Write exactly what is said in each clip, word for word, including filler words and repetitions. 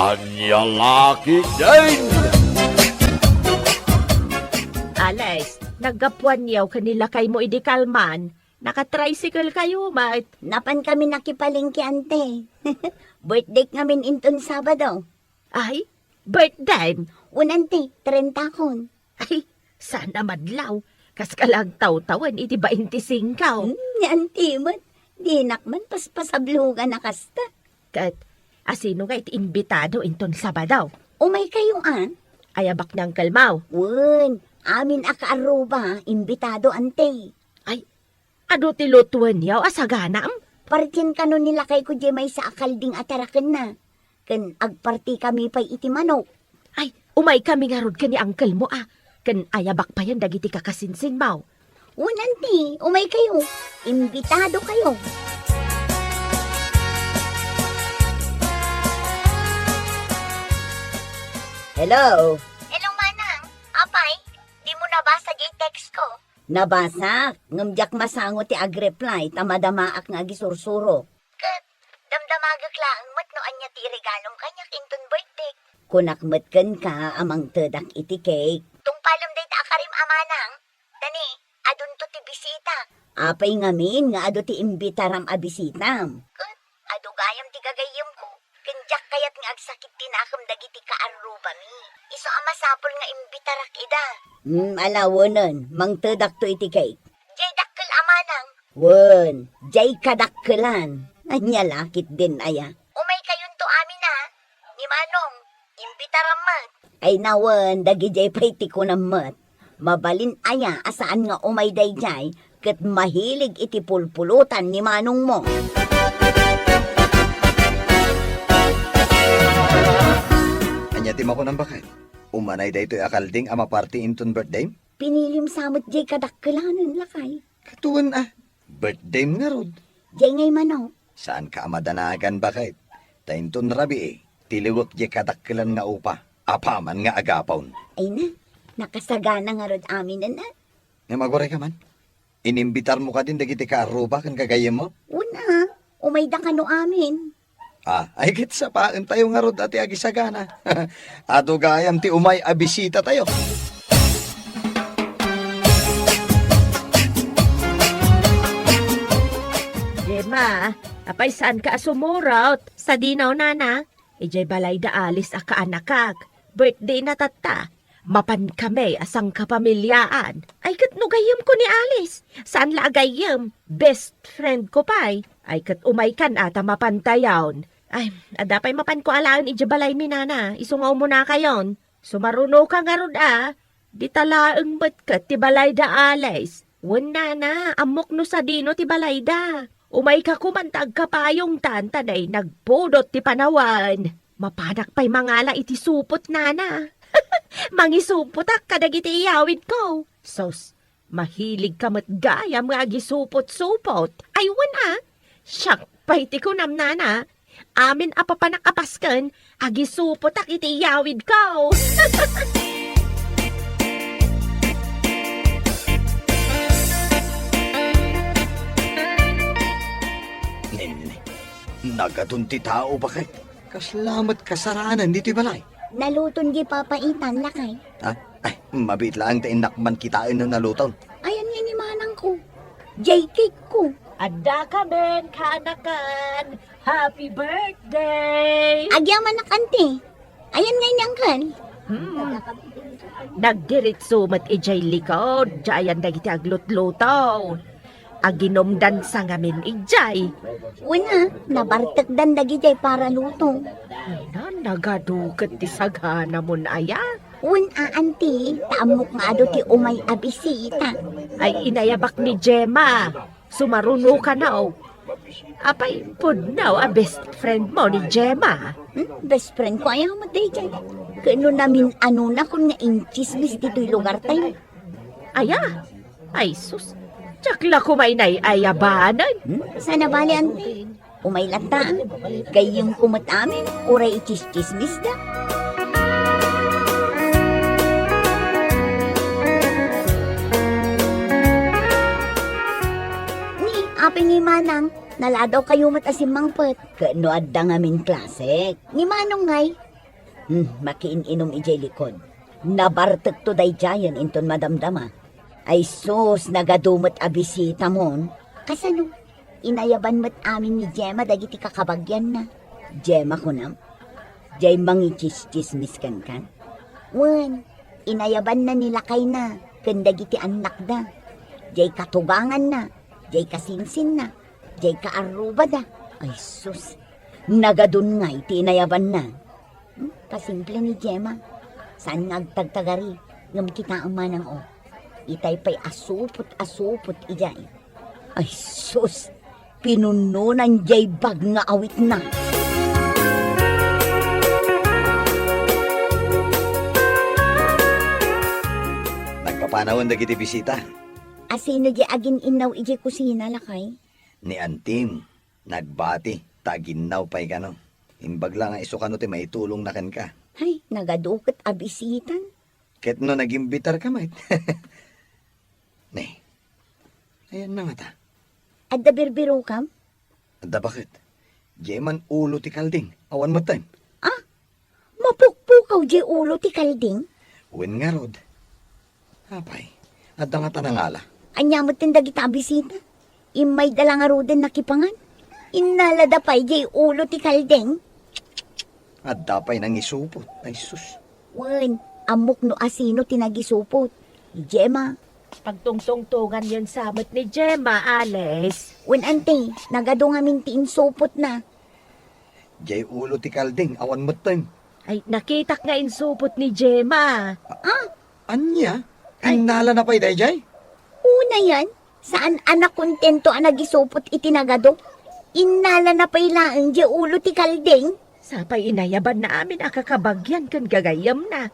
Ania la ketdin? Alex, naggapuanyo ken ni lakaymo idi kalman, nakatricycle kayo met. Napan kami nakipalengke, ante. Birthday ngamin inton Sabado. Ay, birthday? Wen, ante, trentakon. Ay, saan a madlaw. Kas ka la agtawtawen iti baintisingko. Hmm, ni anti met. Dinak man paspasablogan a kasta. Ket, asino nga iti imbitado inton Sabado? Umay kayo, a? Ayabak ni Uncle Mau. Wen, amin a kaarruba, imbitado, ante. Ay, adu ti lutuenyo a saganam? Partien kano ni lakayko diay maysa a kalding a tarakenna. Ken agpartikami pay iti manok. Ay, umaykami ngarud ken ni uncle mo, a. Ken ayabak payen dagiti kakasinsinmo. Wen, anti, umaykayo. Imbitadokayo. Hello? Hello, Manang. Apay, dimo nabasa diay text ko? Nabasa, ngem diak masango ti agreply ta madamaak nga agisursuro. Ket damdamagek laeng met no ania ti iregalom kaniak inton birthday. Kunak met kenka a mangtedak iti cake. Tungpalem dayta a karim a manang, ta ni, adunto ti bisita. Apay ngamin nga adu ti imbitaram a bisitam? Ket adu gayam ti gagayyemko, ken diak kayat nga agsakit ti nakem dagiti kaarrubami. Isu a masapul nga imbitarak ida. Hmm, ala wenen, mangtedakto iti cake. Diay dakkel a manang. Wen, diay kadakkelan. Ania la ketdin aya? Umaykayonto amin a. Ni Manong, imbitaram met. Ay nawen, dagidiay pay ti kunam met. Mabalin aya a saan nga umay daydiay ket mahilig iti pulpulutan ni manongmo? Ania ti makunam, baket? Umanay daytoy a kalding a maparti inton birthday? Pinilim sa met diay kadakkelanen, lakay. Ket wen a, birthday ngarud. Diay ngay manok. Saanka a madanagan, baket? Ta inton rabii, tiliwek diay kadakkelan nga upa, apaman nga agapon. Ay na, nakasagana ngarud aminen a. Ngem agurayka man? Inimbitarmo kadin dagiti kaarruba ken gagayyemmo? Wen a, umayda kano amin. Ah, ay ket sapaentayo ngarud a ti agisagana. Adu gayam ti umay a bisitatayo. Gemma, apay saanka a sumurot? Sadino, nana? Idiay balay da Alice a kaanakak. Birthday na tatta. Mapankami a sangkapamiliaan. Ay, ket no gayyemko ni Alice, saan la a gayyem, best friend ko pay. Ay, ket umaykan a ta mapantayon. Ay, adda pay mapanko alaen idiay balaymi, nana, isu nga umunakayon. Sumarunoka ngarud a, dita laeng met ket ti balay da Alice. Wen, nana, ammok no sadino ti balayda. Umayka koman ta agkapayongtan ta nay nagpudot ti panawen. Mapanak pay mangala iti supot, nana. Mangisupotak kadagiti iyawidko. Sus, mahiligka met gayam nga agisupot-supot. Ay, wen a. Siak pay ti kunam, nana. Amin a papanak a pasken, agisupotak iti iyawidko. Nini, nagadun ti tao, baket? Kasla met kasaranan ditoy balay? Naluton di papaitan, lakay. Ha? Ay, mabiit laeng ta innak man kitaen no naluton. Ayan nga ni manangko. Jay cake ko. Adda kamin, kaanakan. Happy birthday! Agyamanak, anti. Ayan ngay ni Uncle. Hmm. Nagdiritso met idiay likod, diayan dagiti aglutluto. Aginumdan sa ngamin idiay. Wen a, nabartekdan dagidiay para luto. Ay na, nagadu ket ti saganamon aya. Wen a, anti, ta ammok nga adu ti umay a bisita. Ay, inayabak ni Gemma. Sumaruno ka na, oh. Apay, pudno a best friend mo ni Gemma? Hmm? Best friend ko, ayaw mo, daydiay. Kano namin ano na kun nga inchismis ditoy lugar tayo? Aya? Ay, sus. Diak la kumay nay ayabanan. Hmm? Sana bali, ante. Umay latta, ah. Gayyem ko met amin, uray ichischismis da. Ni, apay ni Manang, naladaw kayo met a simmangpet. Ket no adda ngamin klasek. Ni Manong ngay, Hmm, makiin-inum idiay likod. Nabartekto daydiayen inton madamdama. Ay sus, nagadu met a bisitamon. Kasano? Inayaban met amin ni Gemma dagiti kakabagianna. Gemma kunam? Diay mangitsismis kenkan? Wen, inayabanna ni lakayna ken dagiti annakda. Diay katuganganna, diay kasinsinna, diay kaarrubada. Ay sus, nagadun ngay ti inayabanna. Hmm, kasimple ni Gemma. Saan nga agtagtagari, ngem kitaem manang, o. Itay pay a supot a supot idiay. Ay sus, pinunnonan diay bag nga awitna. Nagpapanawen dagiti bisita. Asino diay agin-innaw idiay kusina, lakay? Ni antim, nagbati, ta aginnaw pay kano. Imbag la nga isu kano ti maitulongna kenka. Ay, nagadu ket a bisitan. Ket no nagimbitarka met. Ne, ayanna ngata? Adda birbirokam? Adda baket. Diay man ulo ti kalding, awan metten. Ah? Mapukpukaw diay ulo ti kalding? Wen ngarud. Apay, adda ngata nangala? Ania metten dagita a bisita? Immayda la ngaruden nakipangan. Innalada pay diay ulo ti kalding? Adda pay nangisupot. Ay sus. Wen, ammok no asino ti nagisupot. Ni Gemma. Pagtungtungtonganyon sa met ni Gemma, Alice. Wen, anti, nagadu ngamin ti insupotna. Diay ulo ti kalding, awan metten. Ay, nakitak nga insupot ni Gemma. Ah? Ania? Ay. Innalana pay daydiay? Unayen, saan a nakontento a nagisupot iti nagadu. Innalana pay laeng diay ulo ti kalding. Sapay inayabanna amin a kakabagian ken gagayyemna.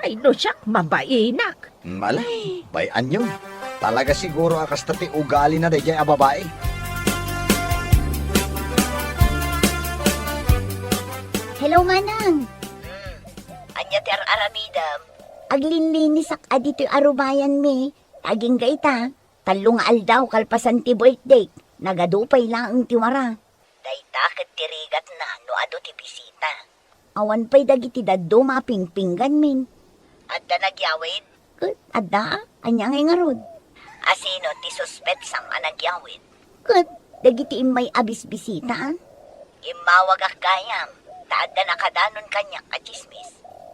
Ay, no siak, mabainak. Malay, bay-anyon. Talaga siguro a kasta ti ugalina daydiay a babai. Hello, Manang. Hmm. Ania ti ar-aramidem? Aglinlinisak a ditoy arubayanmi. Agingga ita, tallo nga aldaw kalpasan ti birthday. Nagadu pay laeng ti wara. Dayta ket ti rigatna no adu ti bisita. Awan pay dagiti dadduma a pingpingganmin. Adda nagyawid? Ket adda, ania ngay ngarud? Asino ti suspetsam a nagyawid? Ket dagiti immay a bisbisita. Immawagak gayam, ta adda nakadanon kaniak a tsismis.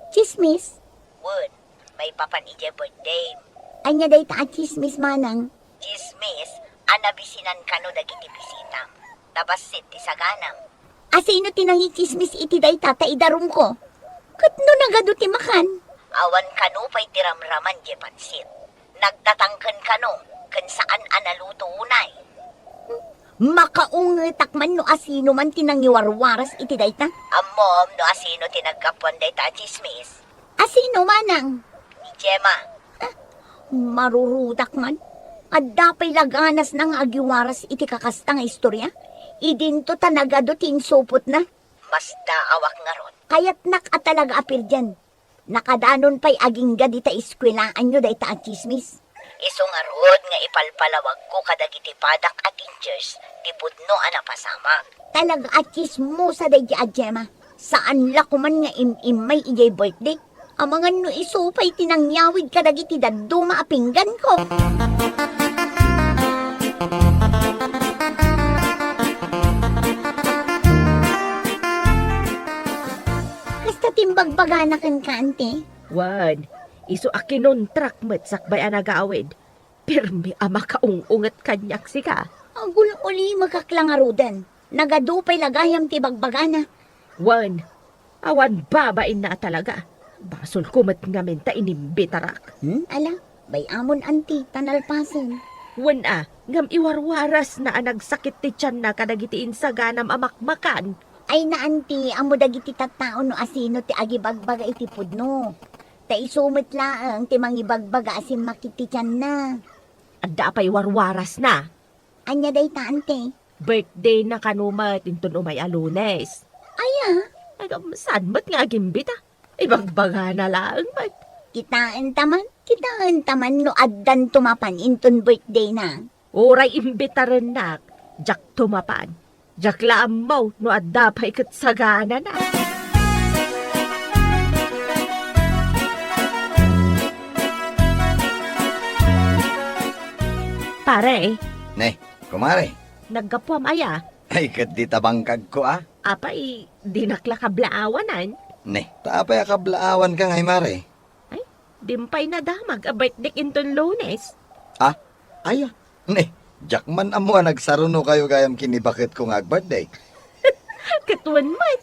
Tsismis? Wen, maipapan idiay birthday. Ania dayta a tsismis, Manang? Tsismis a nabisinan kano dagiti bisitam, ta bassit ti saganam. Asino ti nangitsismis iti dayta ta idarumko? Ket no nagadu ti makan? Awan kano pay ti ramraman diay pansit. Nagtatangken kano ken saan a naluto unay. Makaungetak man no asino man ti nangiwarwaras iti dayta. Ammom no asino ti naggapuan dayta a tsismis? Asino, Manang? Ni Gemma. Ah, marurudak man. Adda pay la ganasna nga agiwaras iti kakasta nga istorya. Idinto ta nagadu ti insupotna. Masdaawak ngarud. Kayatnak a talaga a pirdian. Nakadanon pay agingga dita eskuelaanyo dayta a tsismis. Isu ngarud nga ipalpalawagko kadagiti padak a teachers ti pudno a napasamak. Talaga a tsismosa daydi a Gemma. Saan la koman nga im-immay idiay birthday. Amangan no isu pay ti nangyawid kadagiti dadduma a pingganko. Kasta ti imbagbagana kenka, ante? Wen, isu a kinontrak met sakbay a nagawid. Pirmi a makaung-unget kaniak sika. Agul-ulimekak la ngaruden. Nagadu pay la gayam ti bagbagana. Wen, awan babainna a talaga. Basolko met ngamin ta inimbitarak. Hmm, ala, bay-amon, anti, ta nalpasen. Wen a, ngem iwarwarasna a nagsakit ti tianna kadagiti insaganam a makmakan. Ay na, anti, ammo dagiti tattao no asino ti agibagbaga iti pudno. Ta isu met laeng ti mangibagbaga a simmakit ti tianna. Adda pay warwarasna. Ania dayta, ante? Birthdayna kano met inton umay a Lunes. Aya? Agam, saan met nga agimbita? Ibagbagana laeng met. Kitaenta man, kitaenta man no addanto mapan inton birthdayna. Uray imbitarennak, diakto mapan. Diak la ammo no adda pay ket saganana. Pare. Ne, kumare. Naggapuam aya? Ay, ket dita bangkagko, a. Apay, dinak la kablaawanan? Ne, ta apay a kablaawanka ngay, mare? Ay, dimpay nadamag a birthday inton Lunes. A? Aya? Ne, diak man ammo a nagsarunokayo gayam ken ni baketko nga ag-birthday. Ket wen met.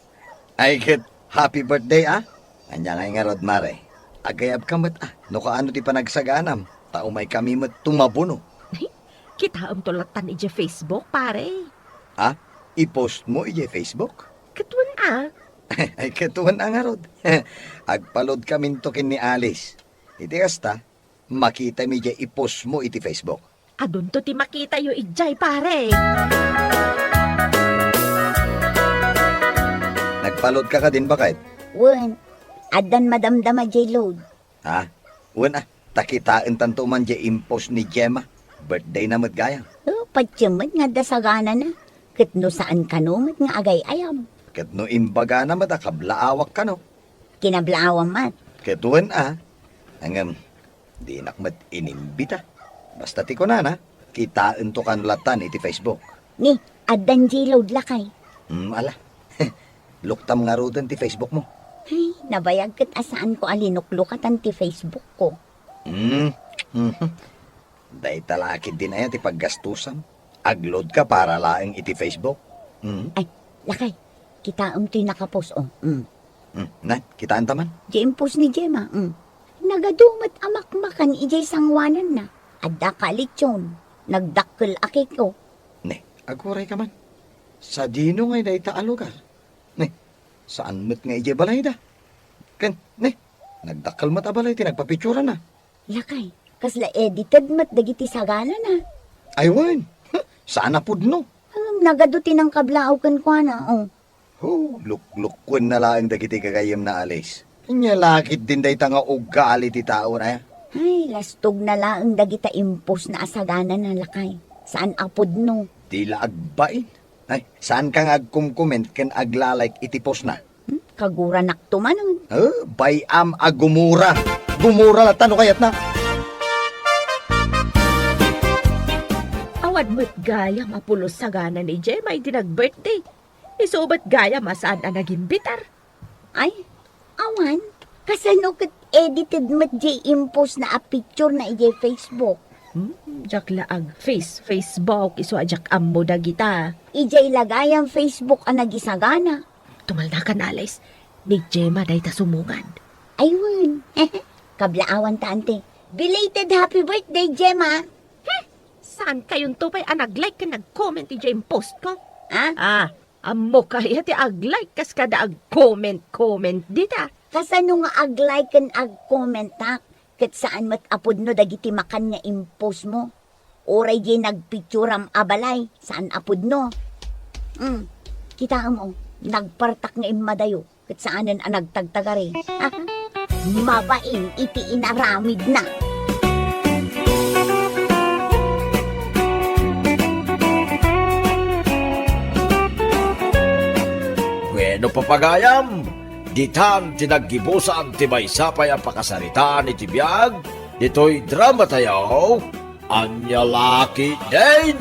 Ay, ket happy birthday, a. Ania ngay ngarud, mare? Agayabka met, a, no kaano ti panagsaganam, ta umaykami met tumabuno. Ay, kitaemto lattan idiay Facebook, pare. A? I-postmo idiay Facebook? Ket wen a. Ay, ket wen a ngarud. Agpaloadkaminto ken ni Alice. Iti kasta, makitami idiay i-postmo iti Facebook. Adunto ti makitayo idiay, pare. Nagpaloadka kadin, baket? Wen, addan madamdama diay load. Ha? Wen a, ta kitaentanto man diay impost ni Gemma. Birthday na met gayam. O, patiem met nga adda saganana. Ket no saan kano met nga agay-ayam. Ket no imbagana met a kablaawak kano. Kinablaawam met. Ket wen a. Ngem, dinak met inimbita. Basta ti kunana, kitaento kano lattan iti Facebook. Ni, addan diay load, lakay. Hmm, ala. Luktam ngaruden ti Facebook mo. Ay, nabayag ket a saanko a linuklukatan ti Facebook ko. Hmm. Mhm. Dayta la ketdin aya ti paggastusam. Ag-load ka para laeng iti Facebook. Hmm. Ay, lakay. Kitaem toy nakapost, o. Hmm. Hmm. Na, kitaenta man? Diay impost ni Gemma, hmm. Nagadu met a makmakan idiay sangoananna. Adda kalitson. Nagdakkel a cake, o. Ne, aguray ka man. Sadino ngay dayta a lugar? Ne, saan met nga idiay balayda? Ken, ne, nagdakkel met a balay ti nagpapicturana. Lakay, kasla edited met dagiti saganana. Ay wen, saan a pudno. Hmm, nagadu ti nangkablaaw kenkuana, o. Ho, luklukkuenna laeng dagiti gagayyemna, Alice. Ania la ketdin dayta nga ugali ti tao, aya? Ay, lastogna laeng dagita impostna a saganana, lakay. Saan a pudno. Di la agbain. Ay, saanka nga agkomkomment ken agla-like iti postna? Hmm? Kaguranakto manen. Eh, bay-am a gumura. Gumura latta no kayatna. Awan met gayam a pulos sagana ni Gemma iti nag-birthday. Isu met gayam a saan a nagimbitar. Ay, awan. Kasano ket edited met diay impostna a picturena idiay Facebook? Hmm, diak la ag-face, Facebook, isu a diak ammo dagita. Idiay la gayam Facebook a nagisagana. Tumalnakan, Alice. Ni Gemma dayta sumungad. Ay wen. Kablaawanta, anti. Belated happy birthday, Gemma. Hmm, saankayonto pay a nag-like ken nag-comment idiay impostko? Ha? Ah, ammok aya ti ag-like kas kada ag-comment-comment dita. Kasano nga ag-like ken ag-commentak? Ket saan met a pudno dagiti makan nga impostmo. Uray diay nagpicturam a balay, saan a pudno. Hmm, kitaem, o, nagpartak nga immadayo. Ket saanen a nagtagtagari. Mabain iti inaramidna. Bueno, papagayam, ditan ti naggibusan ti maysa pay a pakasaritaan iti biag ditoy dramatayo. Ania la ketdin?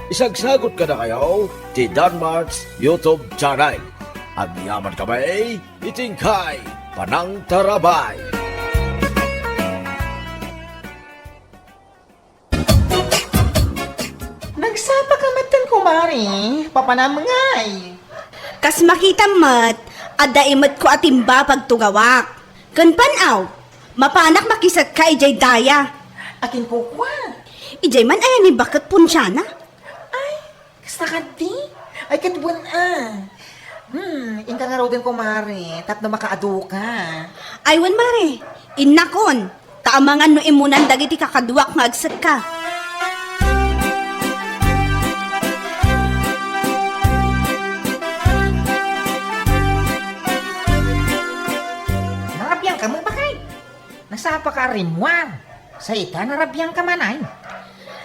Isagsagot kadakayo ti Danmart's YouTube channel. Agyamankami iti inkay panangtarabay. Nagsapa ka metten, kumare. Papanam ngay. Kas makitam met, adda imetko a timba pagtugawak. Ken pan-aw, mapanak makisekka idiay daya. Akin kukua? Idiay man aya ni baket ponsiana? Ay, kasta kadi? Ay, ket wen a. Hmm, inka ngaruden, kumare, tapno makaaduka. Ay, wen, mare, innakon, ta amangan no immunan dagiti kakaduak nga agsekka. Narabiangka met, baket? Nasapaka a rimmuar. Sa ita, narabiangka man, ay?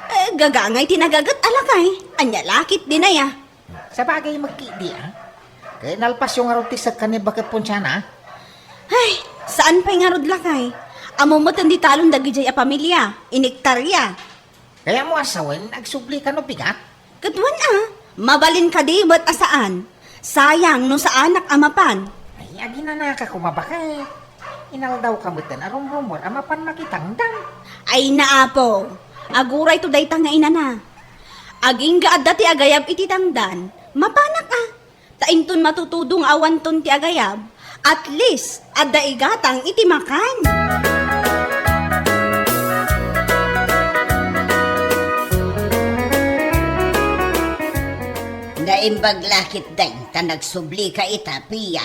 Eh, gagangay ti nagaget a lakay. Ania la ketdin aya? Sabagay, magkidi, a? Kaya nalpasyo ngarud ti sekka ni baket ponsiana, a? Ay, saan pay ngarud, lakay. Ammo metten ti talon dagidiay a pamilia, iniktarya. Kayatmo a sawen, agsubli ka no bigat? Ket wen a, mabalin kadi met a saan. Sayang no saanak a mapan. Ay, aginanaka koma baket. Inaldaw ka metten a rumrumor a mapan makitangdan. Ay, naapo. Agurayto dayta nga inana. Agingga adda ti agayab iti tangdan, mapanak a. Ta inton matutudo nga awanton ti agayab, at least, adda igatang iti makan. Naimbag la ketdin ta nagsubli ka ita, Pia.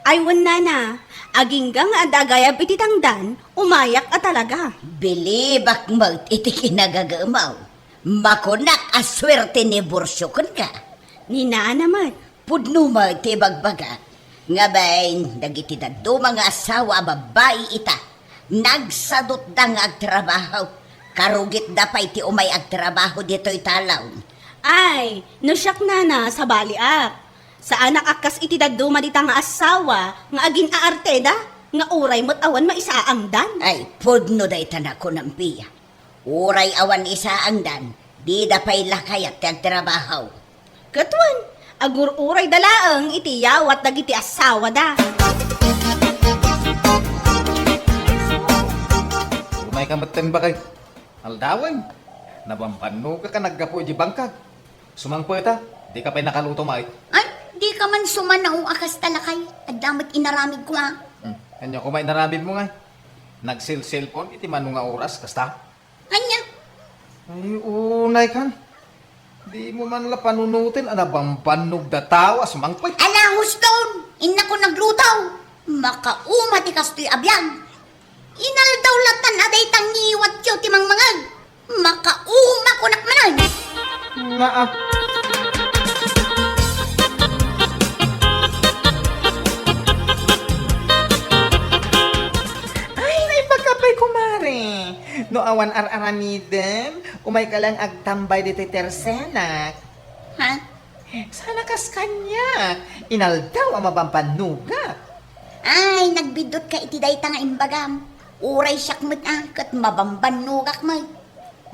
Ay, wen, nana, agingga nga adda agayab iti tangdan, umayak a talaga. Bilibak met iti kinagagamaw. Makunak a suerte ni Borsio kenka. Ni nana met. Pudno met ti ibagbagak. Ngaben, dagiti dadduma nga asawa a babbai ita, nagsadutda nga agtrabaho. Karugitda pay ti umay agtrabaho ditoy talaw. Ay, no siak nana, sabaliak. Saanak a kas iti dadduma dita nga asawa nga agin-aarteda, nga uray met awan maisaangdan. Ay, pudno dayta nakunam, Pia. Uray awan isaangdan, dida pay la kayat ti agtrabaho. Ket wen, agur-urayda laeng iti yawat dagiti asawada. Umayka metten, baket. Aldawen, nabambannogak a naggapu iti bangkag. Sumangpeta, dika pay nakaluto met. Ay, dika man sumanao a kasta, lakay. Adda met inaramidko a. Hmm, ania koma inaramidmo ngay? Nagselselpon iti mano nga oras, kasta? Ania? Ay, unay kan. Dimo man la panunoten a nabambannog da tao a sumangpet. Ala, huston! Innako nagluto! Makauma ti kastoy a biag. Inaldaw latan a dayta ngiwatyo ti mangmangeg. Makauma kunak manen. Naa. Ay, naimbag ka pay, kumare. No awan ar-aramidem, umayka lang agtambay ditoy tersenak. Ha? Sana kas kaniak, inaldaw a mabambannogak. Ay, nagbiddutka iti dayta nga imbagam. Uray siak met a, ket mabambannogak met.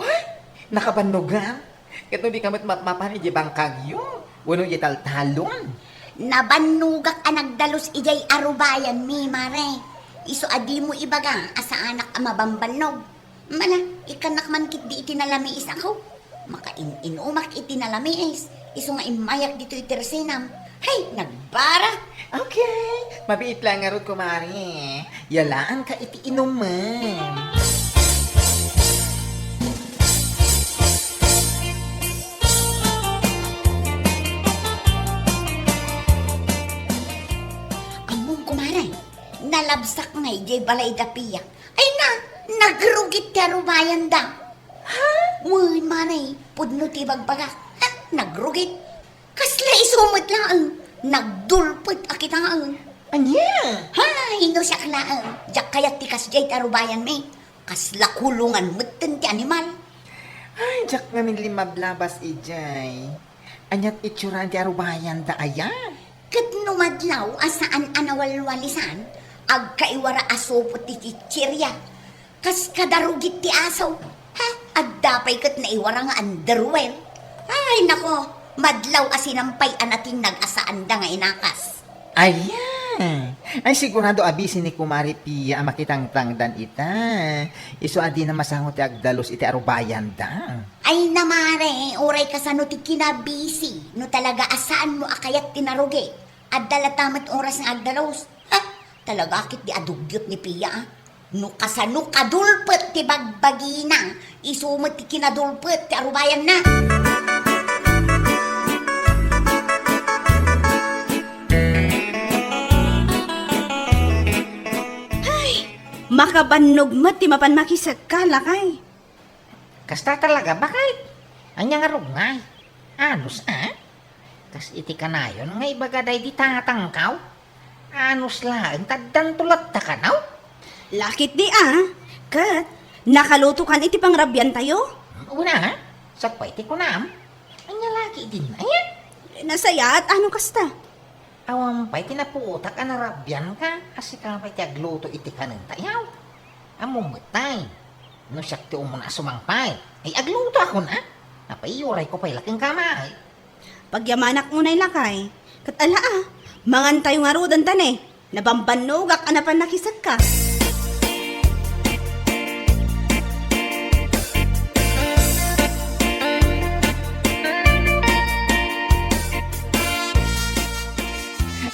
Ay, nakabannogam? Ket no dika met mapmapan idiay bangkagyo, wenno idiay taltalon? Nabannogak a nagdalus idiay arubayanmi, mare. Isu a dimo ibaga a saanak a mabambannog. Mala, ikkannak man ketdi iti nalamiis ako. Makain-inumak iti nalamiis. Isu nga immayak ditoy tersenam. Hay, nagbara! Okay, mabiit la ngarud, kumare. Yalaanka iti inumen. Ammom, kumare, nalabsak ngay diay balay da Pia. Ay na, nagrugit ti arubayanda. Ha? Wen, mare, pudno ti ibagbagak. Ha? Nagrugit. Kasla isu met laeng. Nagdulpet a kitaen. Ania? Hay, no siak laeng. Diak kayat ti kasdiay ti arubayanmi. Kasla kulongan metten ti animal. Ay, diak ngamin limmablabas idiay. Aniat itsuraan ti arubayanda aya? Ket no madlaw a saan a nawalwalisan, agkaiwara a supot ti chichiria. Kas kadarugit ti aso. Ha? Adda pay ket naiwara nga underwear. Ay, nako, madlaw a sinampay a natingnag a saanda nga inakas. Aya! Ay, sigurado a busy ni Kumare Pia a makitangtangdan ita. Isu a dina masango ti agdalus iti arubayanda. Ay na, mare, uray kasano ti kinabisi, no talaga a saanmo a kayat ti narugi. Adda latta met oras nga agdalus. Ha? Talaga ketdi a dugyot ni Pia, a. No kasano kadulpet ti bagbagina, isu met ti kinadulpet ti arubayanna. Ay, makabannog met ti mapan makisekka, lakay. Kasta talaga, baket? Ania ngarud ngay? Anus a? Kas iti kanayon nga ibaga daydi tatangkaw? Anus laeng ta addanto latta kanaw? Lakit di a, ket nakalutokan iti pangrabiantayo? Una, siak pay ti kunam. Ania la ketdin, aya? Nasayaat a no kasta. Awan pay ti napuotak a narabianka a sika pay ti agluto iti kanentayo. Ammom met tay. No siak ti umuna a sumangpet, ay agluto akon, a? Apay, urayko pay la kenka, Mare. Pagyamanak unay, lakay. Ket ala, a, mangantayo ngaruden ta ne. Nabambannogak a napan nakisekka.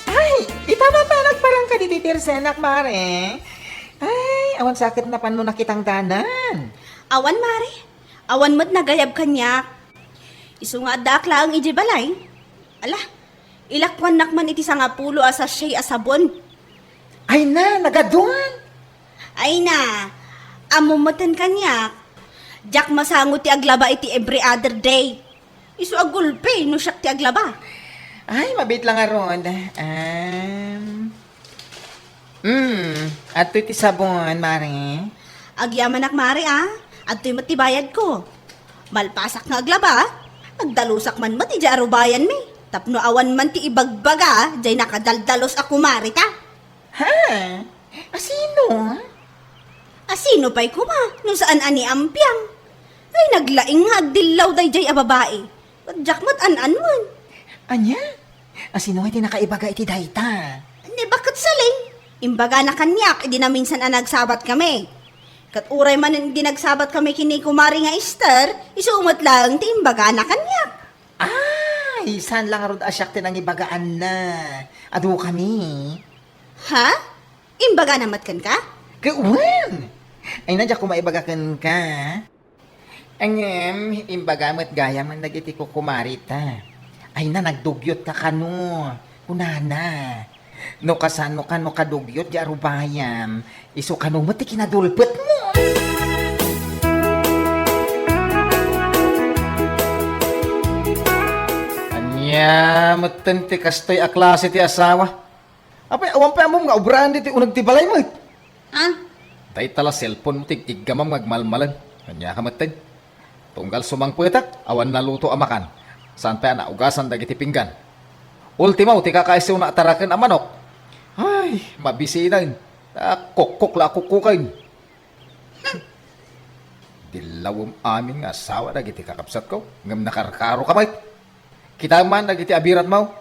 Ay, ita mapan agparang ka ditoy ti ersenak, Mare. Ay, awan sa ket napanmo nakitangdanan. Awan, Mare. Awan met nagayab kaniak. Isu nga addaak laeng idiay balay. Ala, ilakuannak man iti sangapulo a sachet a sabon. Ay na, nagaduan. Ay na, ammo meten kaniak. Diak masango ti aglaba iti every other day. Isu a gulpi no siak ti aglaba. Ay, mabiit la ngarud. Um, mm, adtoy ti sabon, Mare. Agyamanak, Mare, a. Adtoy met ti bayadko. Malpasak nga aglaba, agdalusak man met idiay arubayanmi. Tapno awan man ti ibagbaga, diay nakadaldalos a kumarita. Ha? Asino? Asino pay koma no saan a ni Ampiang? Ay, naglaing nga agdillaw daydiay a babai. Ket diak met an-anuen. Ania? Asino nga ti nakaibaga iti dayta? Ni Baket Saling. Imbagana kaniak idi naminsan a nagsabat kami. Ket uray manen idi nagsabat kami ken ni Kumare nga Ester, isu met laeng ti imbagana kaniak. Ay, saan la ngarud a siak ti nangibagaanna? Adu kami. Ha? Imbagana met kenka? Ket wen! Ay na, diak koma ibaga kenka. Ngem, imbaga met gayam dagiti kukumarita. Ay na, nagdugyotka kano, kunana. No kasano kano kadugyot diay arubayam, isu kano met ti kinadulpetmo. Ania metten ti kastoy a klase ti asawa? Apay, awan pay ammom nga obraan ditoy uneg ti balay met? Ha? Dayta la cellphone mo ti iggamam nga agmalmalen. Ania ka metten? Tunggal sumangpetak, awan naluto a makan. Saan pay a naugasan dagiti pinggan. Ultimo, ti kakaisuna a taraken a manok. Ay, mabisinen. Kokkok la a kokkoken. Hmm. Dillawem amin nga asawa dagiti kakabsatko, ngem nakarkaroka met. Kitaem man dagiti abiratmo.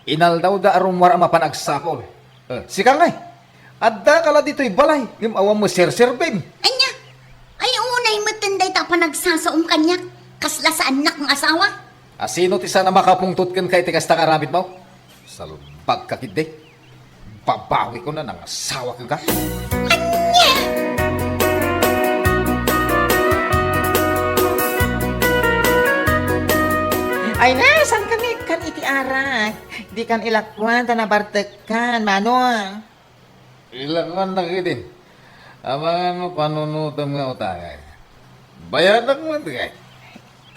Inaldawda a rummuar a mapan agsapul. Eh, sika ngay, addaka la ditoy balay, ngem awan mo serserbim. Ania? Ay, unay metten dayta a panagsasaom kaniak. Kasla saannak nga asawa. Asino ti saan a makapungtot kenka iti kasta nga aramidmo? Salbagka ketdi. Babawikon a nangasawa kenka. Ania? Ay na, saan ka nga ikkan iti arak? Dikan ilakuan ta nabartekkan, Manong. Ilakuannak idi. Amangan mo panunotem nga utangay. Bayadak met kay.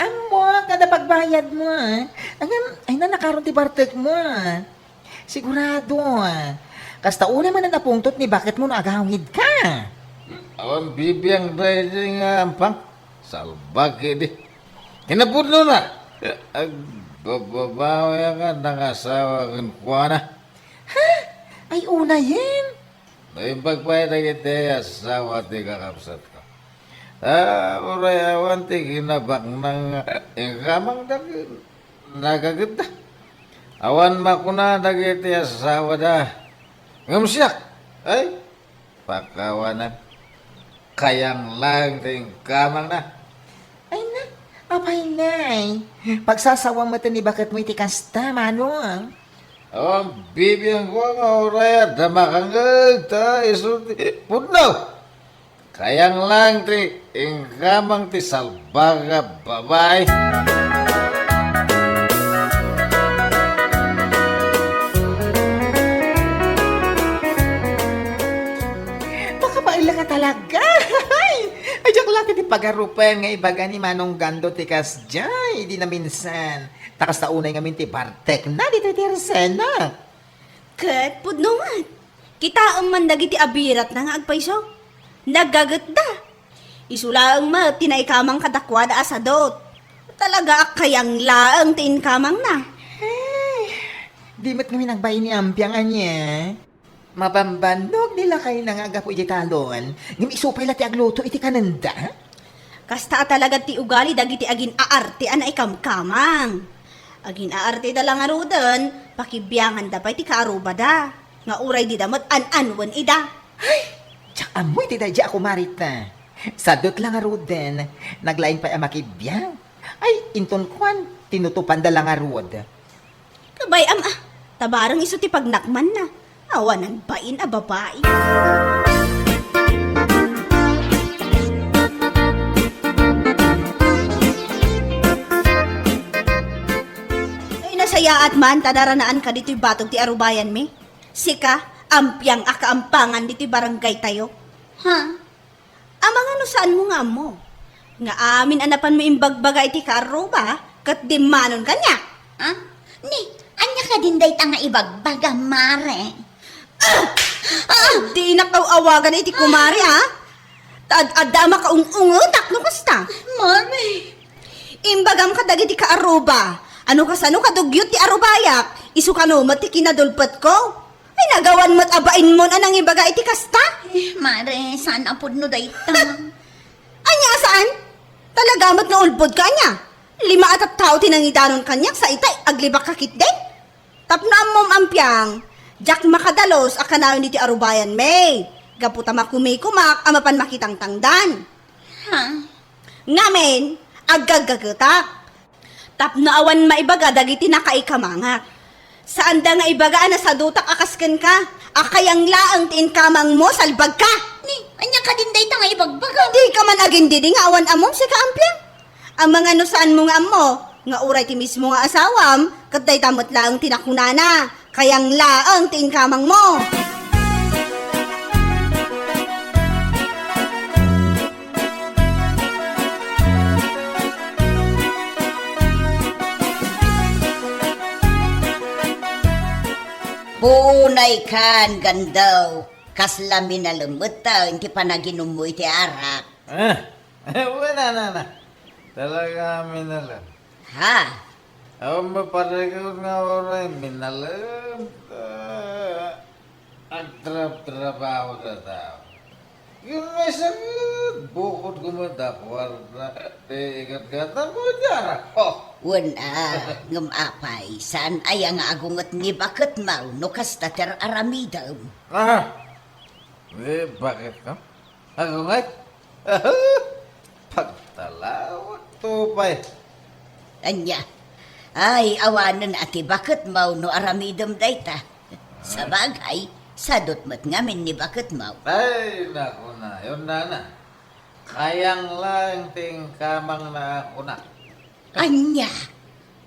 Ammok, kada pagbayadmo, a. Ngem, ay na, nakaron ti bartekmo, a. Sigurado, a. Kasta unay man a napungtot ni baketmo no agawidka. Awan bibiang daydi nga ampang. Salbag idi. Kinapudno na. Agbababawi a nangasawa kenkuana. Ha? Ay, unayen? Naimbag pay dagiti asawa ti kakabsatko. Ah, uray awan ti kinabaknang inkamangda ken nagagetta. Awan makuna dagiti asawada. Ngem siak, ay, pakawanan. Kayang laeng ti inkamangna. Ay na, apay nay? Pagsasawam met ni baketmo iti kasta, Manong. Awan bibiangko nga uray adda makangeg ta isu ti pudno. Kayang laeng ti inkamang ti salbag a babai. Makabaella ka talaga. Ay, ay, diak la ti pagarupen nga ibaga ni Manong Gando ti kasdiay, idi naminsan. Ta kasta unay ngamin ti bartekna ditoy ti ersenak. Ket pudno met. Kitaem man dagiti abiratna nga agpayso. Nagagetta. Isu laeng met ti naikamang kadakuada a sadot. Talaga a kayang laeng ti inkamangna. Ay, di met ngamin agbain ni Ampiang ania. Mabambannog ni lakayna nga aggapu iti talon, ngem isu pay la ti agluto iti kanenda. Kasta a talaga ti ugali dagiti agin-aarte a naikamkamang. Agin-aarte da la ngaruden, pakibianganda pay ti kaarubada, nga uray dida met an-anuen ida. Ay, diak ammo iti daydi a kumarita. Sadut la ngaruden, naglaing pay a makibiang. Ay, inton kuan, tinutupanda la ngarud. Kabay-am a, tabareng isu ti pagnakmanna. Awanan bain a babai. Ay, nasayaat man, ta naranaanka ditoy batog ti arubayanmi. Sika, ampiang a kaampangan ditoy barangay tayo. Ha? Amangan no saanmo nga ammo nga amin a napanmo imbagbaga iti kaarruba ket dimmanon kaniak. Ah? Ni, ania kadin dayta nga ibagbaga, mare? Ah! Ah! Dinak aw-awagan iti kumare, ah? Ta ad-adda a makaung-ungetak no kasta. Mare. Imbagam kadagiti kaarruba, ano kasano kadugyot ti arubayak, isu kano met ti kinadulpetko. Ay, nagawan met a bainmon a nangibaga iti kasta? Eh, mare, saan a pudno dayta? Ania a saan? Talaga met nga ulbod ka ania? Lima a tattao ti nangidanon kaniak, sa itay, aglibak ka ketdi? Tapno ammom ampiang, diak makadalus a kanayon iti arubayanmi. Gapu ta makumikumak a mapan makitangtangdan. Ha? Ngamin, aggaggagetak. Tapno awan maibaga dagiti nakaikamangak. Saanda nga ibaga a nasadutak a kas kenka, a kayang laeng ti inkamangmo, salbagka! Ni, ania kadin dayta nga ibagbaga? Di ka man agindidi nga awan ammom sika ampiang? Amangan no saanmo nga ammo, nga uray ti mismo nga asawam, ket dayta met laeng ti nakunana, kayang laeng ti inkamangmo. Puunay kan, Gando. Kasla minalem met ti panaginummo iti arak. Ah, wen, na, na, na. Talaga minalem. Ha? Awan maparikut nga uray minalem. Ah, agtrabtrabaho ta tao. Yun nga sakit, bukod ko man dapuar na, eh, igat-gatan ko, diara. Oh. Wen, ah, ngem apay, saan aya nga agunget ni Baketmaw no kasta ti aramidem? Ah, ni Baketmaw? Agunget? Pagtalawag to pay. Ania? Ay, awanen a ti Baketmaw no aramidem dayta. Sabagay, sadut met ngamin ni Baketmaw. Ay, naku na, yun na na. Kayang laeng ti inkamangna a kuna. Ania?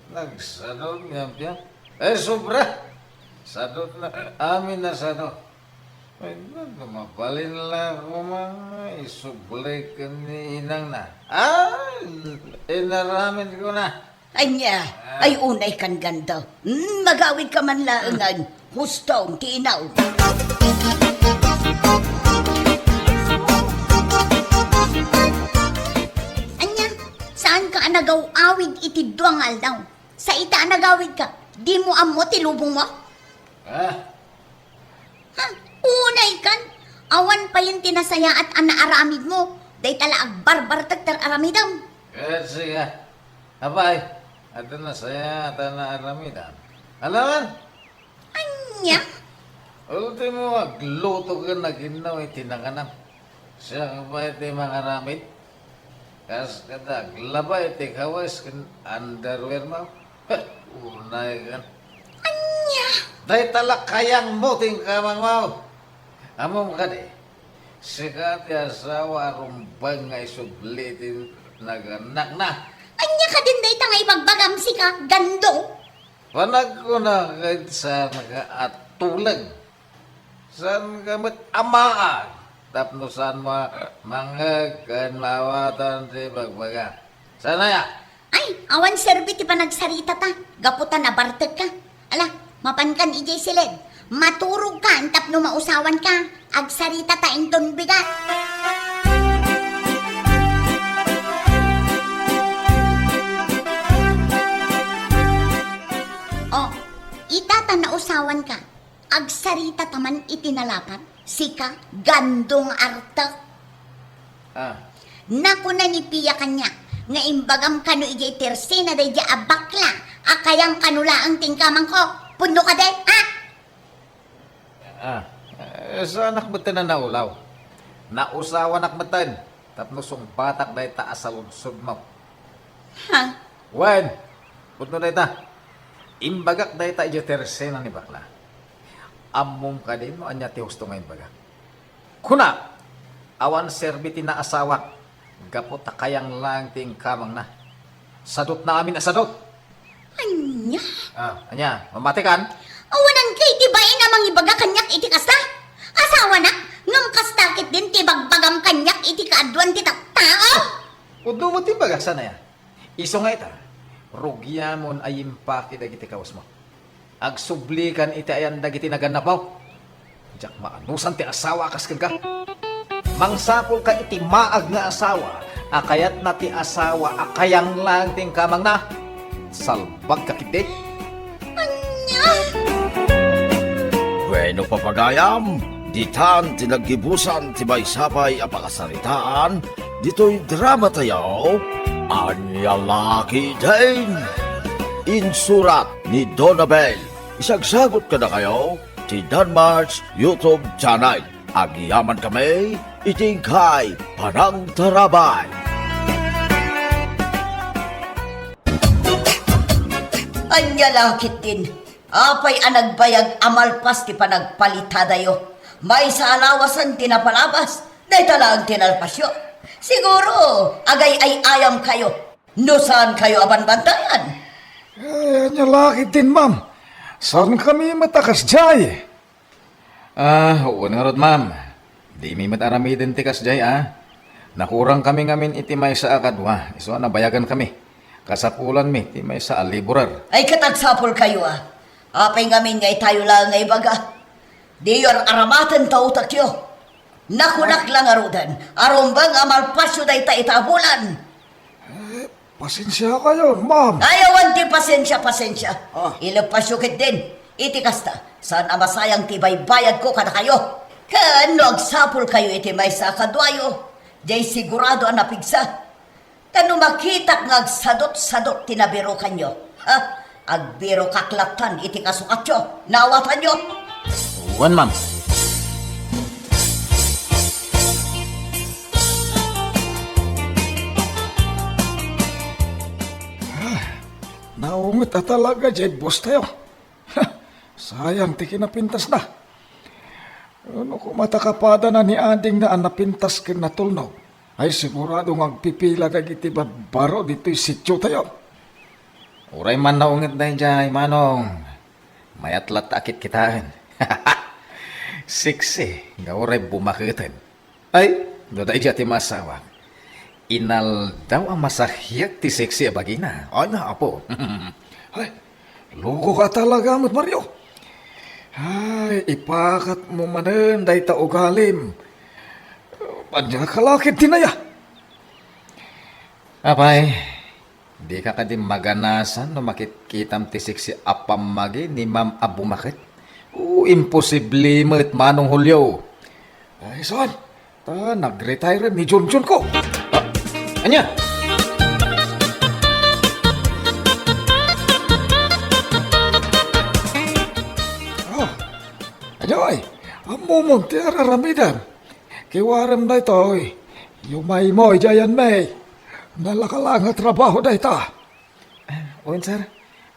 Nagsadut nga biya. Eh, sobra. Sadut na. Amin a sadut. Ay, na, mabalin la koma nga isubli ken ni inangna. Ah, inaramid ko na. Ania, ay unay kan, Gando. Hmm, magawid ka man laengen. Huston ti inaw. Ania, saan ka a nagaw-awid iti dua nga aldaw? Sa ita a nagawid ka, di mo ammo ti lubong mo? Ah, Ha? Unay kan? Awan payen ti nasayaat a naaramid mo. Dayta la agbarbartek ti aramidem. Ket siya. Apay, adda nasayaat a naaramidam. Alaman? Ania? Ultimo, agluto ken aginnaw iti nanganam. Siak pay ti mangaramid. Kas kada aglaba iti kawes ken underwear mo. Unay kan. Ania? Dayta la kayang mo ti inkamang mo. Ammom kadi, sika ti asawa a rumbeng nga isubli ti nagannakna. Ania kadin dayta nga ibagbagam sika, Gando? Panagkuna ket saan ka a tuleng. Saan ka met amaag tapno saan mo a mangngeg ken maawatan ti ibagbaga. Saan aya? Ay, awan serbi ti panagsaritata gapu ta nabartekka. Ala, mapankan idiay siled. Maturogkan tapno mausawanka. Agsaritata inton bigat. Oh, ita ta nausawanka. Agsarita ta man iti nalapat, sika, gandong artek. Ah. Nakuna ni Pia kaniak nga imbagam kano idiay tersena daydiay a bakla a kayang kano laeng ti inkamangko. Pudno kadi, ha? Ah, eh, saanak met ti a naulaw. Nausawanak metten tapno sungbatak dayta a saludsodmo. Ha? Wen, pudno dayta. Imbagak dayta idiay tersena ni bakla. Ammom kadi no ania ti husto nga imbagak? Kuna, awan serbi ti naasawak gapu ta kayang laeng ti inkamangna. Sadutna amin a sadut. Ania? Ah, ania? Mamatikan? Awanan kay ti bain a mangibaga kaniak iti kasta? Asawanak, ngem kasta ketdin ti bagbagam kaniak iti kaaduan ti tattao? Pudno met ti imbagak, saan aya? Isu nga ita, rugiamon a yimpaki dagiti kawesmo. Agsublikan iti ayan dagiti nagannapmo. Diak maanusan ti asawa a kas kenka. Mangsapulka iti maag nga asawa a kayatna ti asawa a kayang laeng ti inkamangna. Salbagka ketdi. Ania? Bueno, papagayam, ditan ti naggibusan ti maysa pay a pakasaritaan ditoy drama tayo, Ania La Ketdin. Insurat ni Donabel. Isagsagut kadakayo ti Danmar's YouTube channel. Agyaman kami iti inkay panangtarabay. Ania La Ketdin, apay a nagbayag a malpas ti panagpalitadayo? Maysa a lawasen ti napalabas, dayta laeng ti nalpasyo. Siguro, agay-ay-ayamkayo no saankayo a banbantayan. Ay, ania La Ketdin, ma'am? Saankami met a kasdiay. Ah, wen ngarud, ma'am. Dimi met aramiden ti kasdiay, a. Nakurangkami ngamin iti maysa a kadua, isu a nabayagankami. Kasapulanmi ti maysa a laborer. Ay, ket agsapulkayo, a. Apay ngamin nga itayo laeng nga ibaga? Diyo ar-aramaten ta utekyo. Nakunak la ngaruden, a rumbeng a malpasyo dayta ita a bulan. Eh, pasensiakayo, ma'am. Ay, awan ti pasensia, pasensia. Ah. Ileppasyo ketdin. Iti kasta, saan a masayang ti baybayadko kadakayo. Ken no agsapulkayo iti maysa a kaduayo, diay sigurado a napigsa. Ta no makitak nga agsadot-sadot ti nabirukanyo, ha? Agbirokak lattan iti kasukatyo. Naawatanyo? Wen, ma'am. Ah, naunget a talaga diay boss tayo. Sayang ti kinapintasna. No koma ta kapadana ni adingna a napintas ken natulnog, ay sigurado nga agpipila dagiti babbaro ditoy sitio tayo. Uray man naunget daydiay, Manong. Mayat latta a kitkitaen. Sexy nga uray bumaketen. Ay, no daydiay ti masawak. Inaldaw a masahiat ti sexy a bagina. Ania, apo? Ay, loko ka talaga met, Mario. Ay, ipakatmo manen dayta ugalim. Ania ka la ketdin aya? Apay, dika kadi maganasan no makitkitam ti sexy a pammagi ni Ma'am a bumaket? O, imposible met, Manong Julio. Ay, saan? Ta nag-retire ni Junjun ko. Ah, ania? Ah, ania, ay? Ammomon ti ar-aramidem. Kiwarem daytoy. Yumaymo idiay ayanmi. Nalaka la nga trabaho dayta. Ah, wen, sir.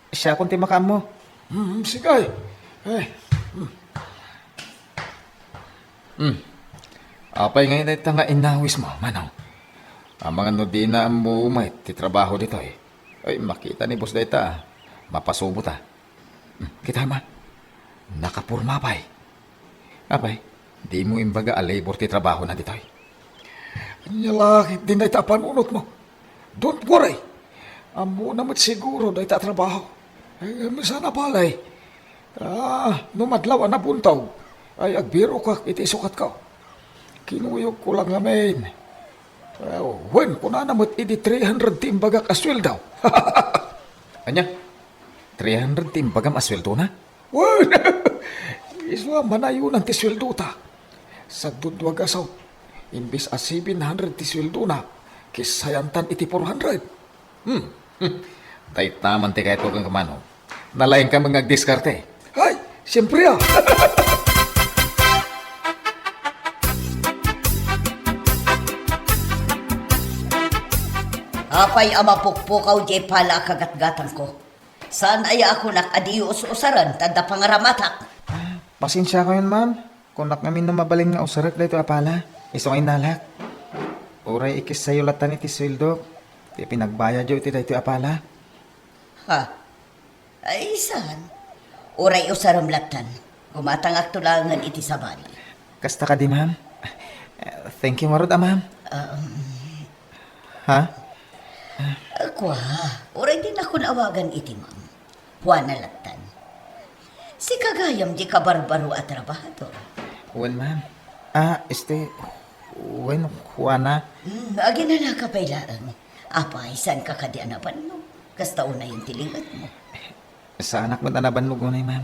Siakon ti makaammo. Hmm, sige. Eh, hmm. Hmm. Apay ngay dayta nga inawismo, Manong? Amangan no dina ammo met ti trabaho ditoy. Ay, makita ni boss dayta. Mapasubo ta. Hmm, kita ma. Nakaporma pay. Apay, dimo imbaga a labor ti trabahona ditoy? Ania la ketdin dayta a panunotmo. Don't worry. Ammona met siguro dayta a trabaho. Eh, saan a balay. Ah, no madlaw a nabuntog, ay agbirokak iti sukatko. Kinuyogko la ngamin. Eh, wen, kunana met idi three hundred ti imbagak a sueldo. Ania? Three hundred ti imbagam a sueldona? Wen, Isu a manayonan ti sueldota. Sagdudua gasut, imbes a seven hundred ti sueldona, kessayantan iti four hundred. Hmm. Dayta man ti kayatko kenka, Manong. Nalaingka met nga agdiskarte. Ay, siempre a. Apay a mapukpukaw diay pala a kagatgatangko? Saan aya a kunak a diyo us-usaren ta adda pangaramatak? Pasensiakayon, ma'am. Kunak ngamin no mabalin nga usarek daytoy a pala. Isu nga innalak. Uray ikessayo lattan iti sueldok ti pinagbayadyo iti daytoy a pala. Ha? Ay, saan? Uray usarem lattan. Gumatangakto laengen iti sabali. Kasta kadi, ma'am? Thank you ngarud a, ma'am. Um, Ha? Kua, uray dinakon awagan iti ma'am. Juana lattan. Sika gayam diay kabarbaro a trabahador. Wen, ma'am. Ah, este, wen, Juana. Hmm, aginalaka pay laeng. Apay, saanka kadi a nabannog? Kasta unayen ti lingetmo. Saanak met a nabannog unay, ma'am.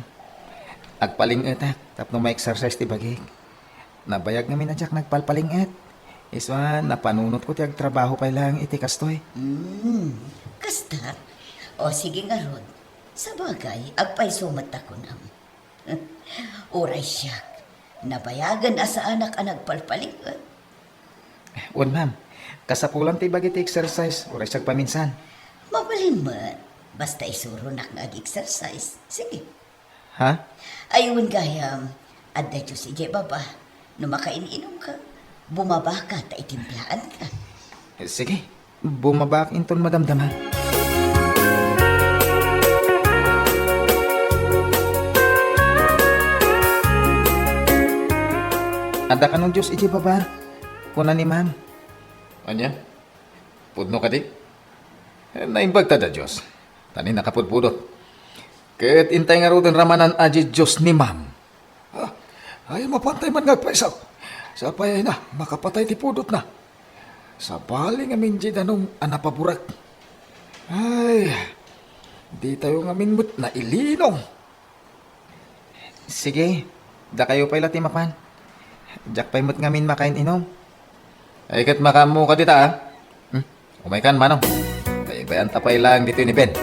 Agpaling-etak tapno ma-exercise ti bagik. Nabayag ngamin a diak nagpalpaling-et. Isu a, napanunotko ti agtrabaho pay laeng iti kastoy. Hmm, kasta? O, sige ngarud. Sabagay, agpayso met ta kunam. Uray siak, nabayagen a saanak a nagpalpaling-et. Wen, ma'am. Kasapulan ti bagi ti exercise, uray siak paminsan. Mabalin met. Basta isuronak nga ag-exercise. Sige. Ha? Ay, wen gayam, adda juice idiay baba. No makain-inumka, bumabaka ta itimplaanka. Sige, bumabak inton madamdama. Adda kano juice idiay baba? Kuna ni ma'am. Ania? Pudno kadi? Eh, naimbag ta da juice. Ta ni nakapudpudot. Ket intay ngaruden ramanan a juice ni ma'am. Ah, ay, mapantay man nga agpayso. Sapay ay na, makapatay ti pudotna. Sabali ngamin diay danum a napaburak. Ay, ditayo ngamin met nailinong. Sige, dakayo pay la ti mapan. Diak pay met ngamin makain-inum. Ay, ket makaammo ka dita, ah. Hmm? Umaykan, Manong. Baybay-anta pay laeng ditoy ni Ben.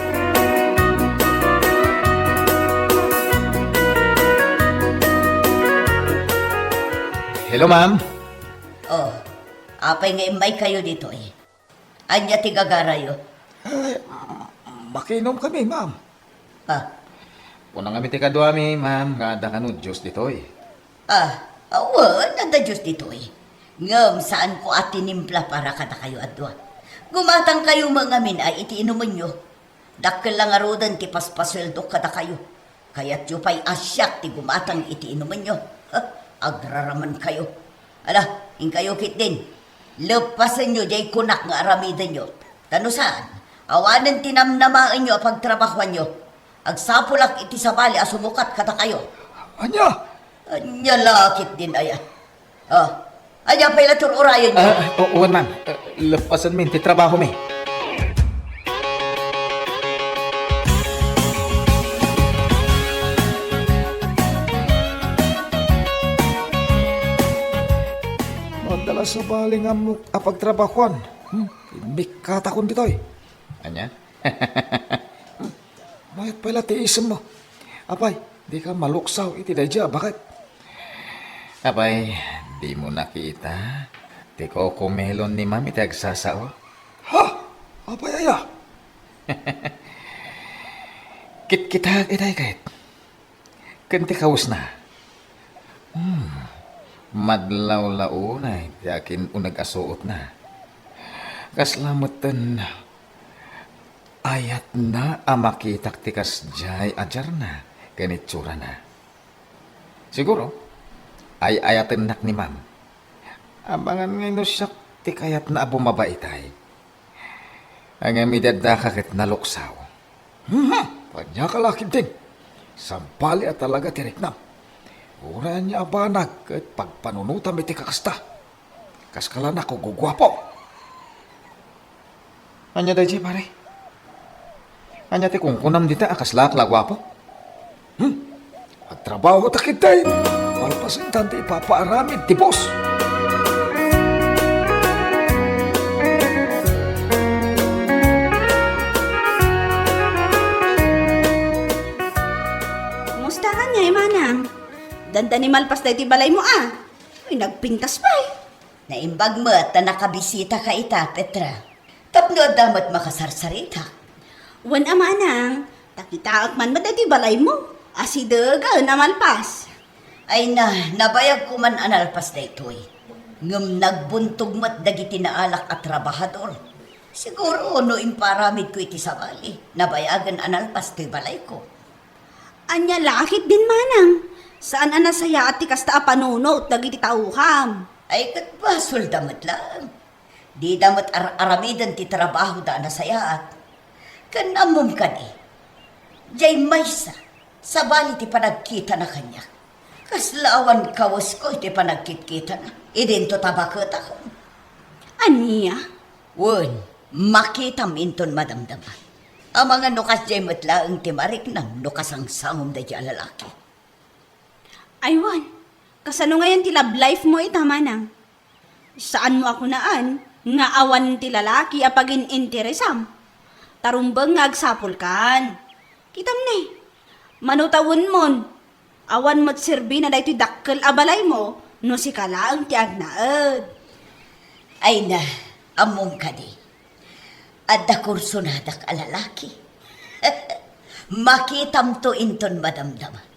Hello, ma'am. Oh, apay nga immaykayo ditoy? Ania ti gagarayo? Eh, makinom kami, ma'am. Ah. Kuna ngamin ti kaduami, ma'am, nga adda kano juice ditoy. Ah, wen, adda juice ditoy. Ngem saanko a tinimpla para kadakayo a dua. Gumatangkayo met ngamin a iti inumenyo. Dakkel la ngaruden ti paspasueldok kadakayo. Kayatyo pay a siak ti gumatang iti inumenyo? Ha? Agraramankayo. Ala, inkayo ketdin. Leppasenyo diay kunak nga aramidenyo. Ta no saan, awanen ti namnamaenyo a pagtrabahoanyo. Agsapulak iti sabali a sumukat kadakayo. Ania? Ania la ketdin aya? Ah, ania pay la ti ur-urayenyo? Ah, o-, wen, ma'am. Eh, leppasenmin ti trabahomi. Adda la sabali nga ammok a pagtrabahoan. Hmm, immikkatakon ditoy. Ania? Mayat pay la ti isemmo. Apay, dika maluksaw iti daydiay a baket? Apay, dimo nakita ti kokomelon ni ma'am iti agsasao? Ha? Apay aya? Kitkitak itay ket. Ken ti kawesna. Hmm. Madlawlaw unay ti akin-uneg a suotna. Kasla metten ayatna a makitak ti kasdiay a diarna ken itsurana. Siguro, ay-ayatennak ni ma'am. Amangan ngay no siak ti kayatna a bumaba itay. Ngem idi addaka ket naluksaw. Mhm. Ania ka la ketdin? Sabali a talaga ti riknam. Uray ania a banag ket pagpanunotam iti kakasta. Kas kalanak ko guguapo. Ania daydiay, pare? Ania ti kunkunam dita a kaslaak la guapo? Hmm? Trabaho ta ketdi. Malpasen ta ti ipapaaramid ti boss. Kumusta ka ngay, manang? Dandani malpas daytoy balaymo, a? Uy, nagpintas pay. Naimbag met ta nakabisitaka ita, Petra. Tapno adda met makasarsarita. Wen a, manang, ta kitaek man met daytoy balaymo. Asidegen a malpas. Ay na, nabayagko man a nalpas daytoy. Ngem nagbuntog met dagiti naalak a trabahador. Siguro no imparamidko iti sabali, nabayagen a nalpas toy balayko. Ania la ketdin, manang? Saan a nasayaat ti kasta a panunot dagiti taukam. Ay, ket basolda met laeng. Dida met ar-aramiden ti trabahoda a nasayaat. Ken ammom kadi, diay maysa, sabali ti panagkitana kaniak. Kasla awan kawesko iti panagkitkitana. Idinto ta baketakon. Ania? Wen, makitam inton madamdama. Amangan no kasdiay met laeng ti mariknam no kasangsangom daydiay a lalaki. Aywan, kasano ngayen ti love life mo ita, manang? Saanmo a kunaan nga awan ti lalaki a pagin-interesam? Tarumbeng nga agsapulkan. Kitam ne, mano tawenmon, awan met serbina daytoy dakkel a balaymo no sika laeng ti agnaed. Ay na, ammom kadi. Adda kursonadak a lalaki. Makitamto inton madamdama.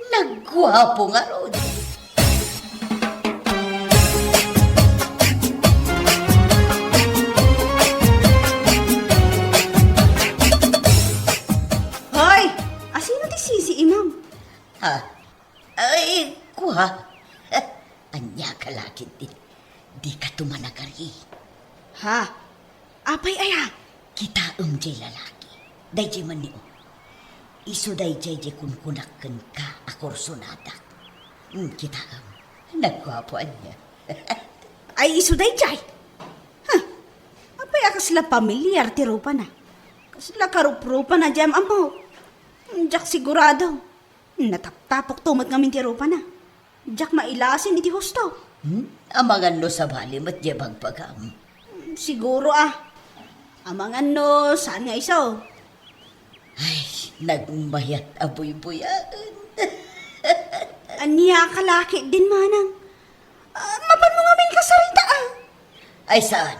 Nagguapo ngarud. Hoy! Asino ti sisiimam? Ha? Ay, kua. Ania ka la ketdin? Dika tumanagari. Ha? Apay aya? Kitaem jay lalaki. Dayjay man ni, o. Isu dayjay jay kunkunak kenka a kursonadak. Hmm, kitaem. Nagguapo ania. Ay, isu dayjay. Ha? Apay a kasla pamilyar ti rupana? Kasla karuprupana jay am-ammok? Diak sigurado. Nataptapokto met ngamin ti rupana. Diak mailasin iti husto. Hmm? Amangan no sabali met jay bagbagam. Siguro a. Amangan no saan nga isu. Ay, nagmayat a buybuyaen. Ania ka la ketdin, manang? Ah, mapanmo ngamin kasarita, a? Ay saan?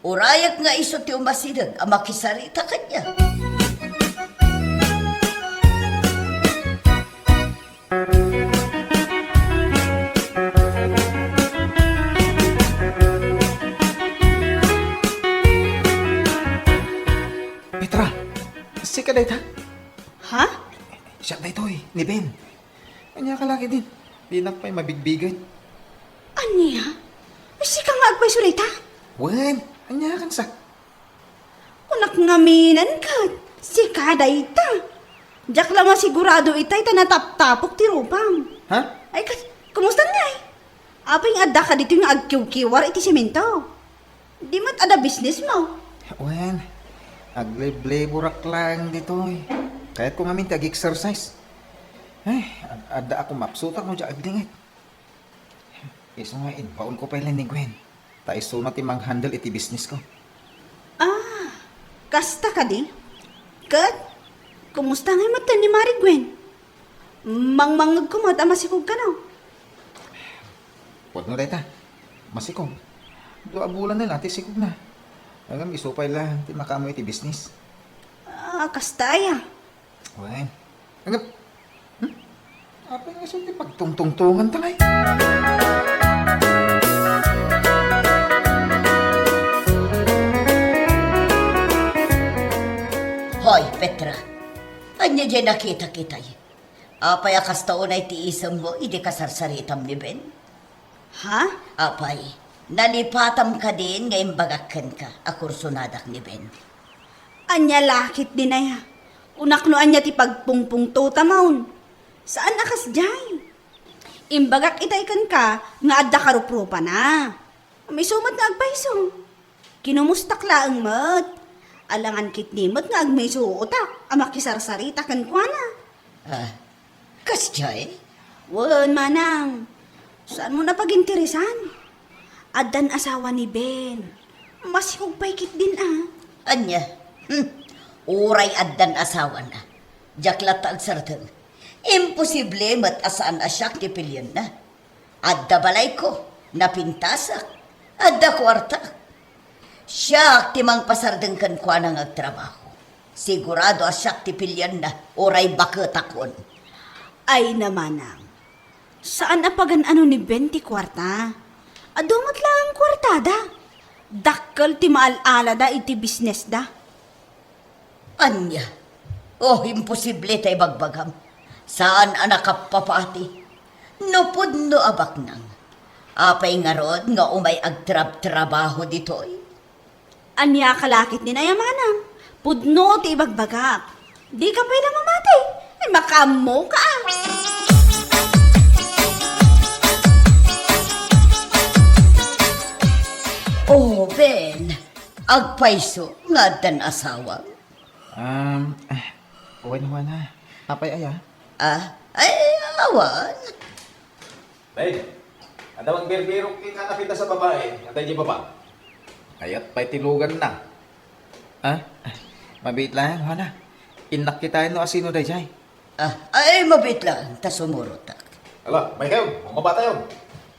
Urayak nga isu ti umasideg a makisarita kaniak. Petra, sika dayta? Ha? Siak daytoy, ni Ben. Ania ka la ketdin? Dinak pay mabigbigen. Ania? Sika nga agpayso dayta? Wen, ania kansa? Kunak ngaminen ket, sika dayta. Diak la masigurado itay ta nataptapok ti rupam. Ha? Ay, ket, kumusta ngay? Apay nga adda ka ditoy nga agkiwkiwar iti semento? Di met adda business mo? Wen, aglebleburak laeng ditoy. Kayatko ngamin ti ag-exercise. Ay, ad-, adda a kumapsutak no diak agdingit. Isu nga, imbaonko pay la ni Gwen. Ta isuna ti mang-handle iti business ko. Ah, kasta kadi? Ket, kumusta ngay met ni Mari Gwen? Mangmangngegko met a masikog kano? Pudno dayta. Masikog. Dua a bulan na la ti sikogna. Ngem isu pay la ti makaammo iti business. Ah, kasta aya? Wen. Ngem, hmm? Apay nga isu ti pagtungtungtonganta ngay? Hoy, Petra. Ania diay nakitak itay? Apay a kasta unay ti isemmo idi kasarsaritam ni Ben? Ha? Apay, nalipatam kadin nga imbagak kenka a kursonadak ni Ben? Ania la ketdin aya? Kunak no ania ti pagpungpungtotam. Saan a kasdiay. Imbagak itay kenka nga adda karuprupana. Isu met nga agpayso. Kinumustak laeng met. Alangan ketdi met nga agmaysuotak a makisarsarita kenkuana. Ah, kasdiay? Wen, manang. Saanmo a paginteresan? Addan asawa ni Ben. Masikog pay ketdin a. Ania? Hmm. Uray addan asawana. Diak latta agsardeng. Imposible met a saan a siak ti pilienna. Adda balayko, napintasak, adda kuartak. Siak ti mangpasardeng kenkuana nga agtrabaho. Sigurado a siak ti pilienna, uray baketakon. Ay, manang. Saan a pagan-ano ni Ben ti kuarta. Adu met laeng kuartada. Dakkel ti maal-alada iti bisnesda. Ania? Oh, imposible ta ibagbagam. Saan a nakappapati. No pudno a baknang. Apay ngarud nga umay agtrabtrabaho ditoy? Ania ka la ketdin aya, manang? Pudno ti ibagbagak. Dika pay la mamati. Ay, makaammoka a. Oh, Ben, agpayso nga addan asawam? Um, eh, wen, Juana. Apay aya? Ah, ay, awan. Nay, adda mangbirbirok ti kanakita sa babai, adda idiay baba. Kayat pay ti luganna. Ah, mabiit laeng, Juana. Innak kitaen no asino daydiay. Ah, ay, mabiit laeng, ta sumurotak. Ala, umaykayon, mabatayon.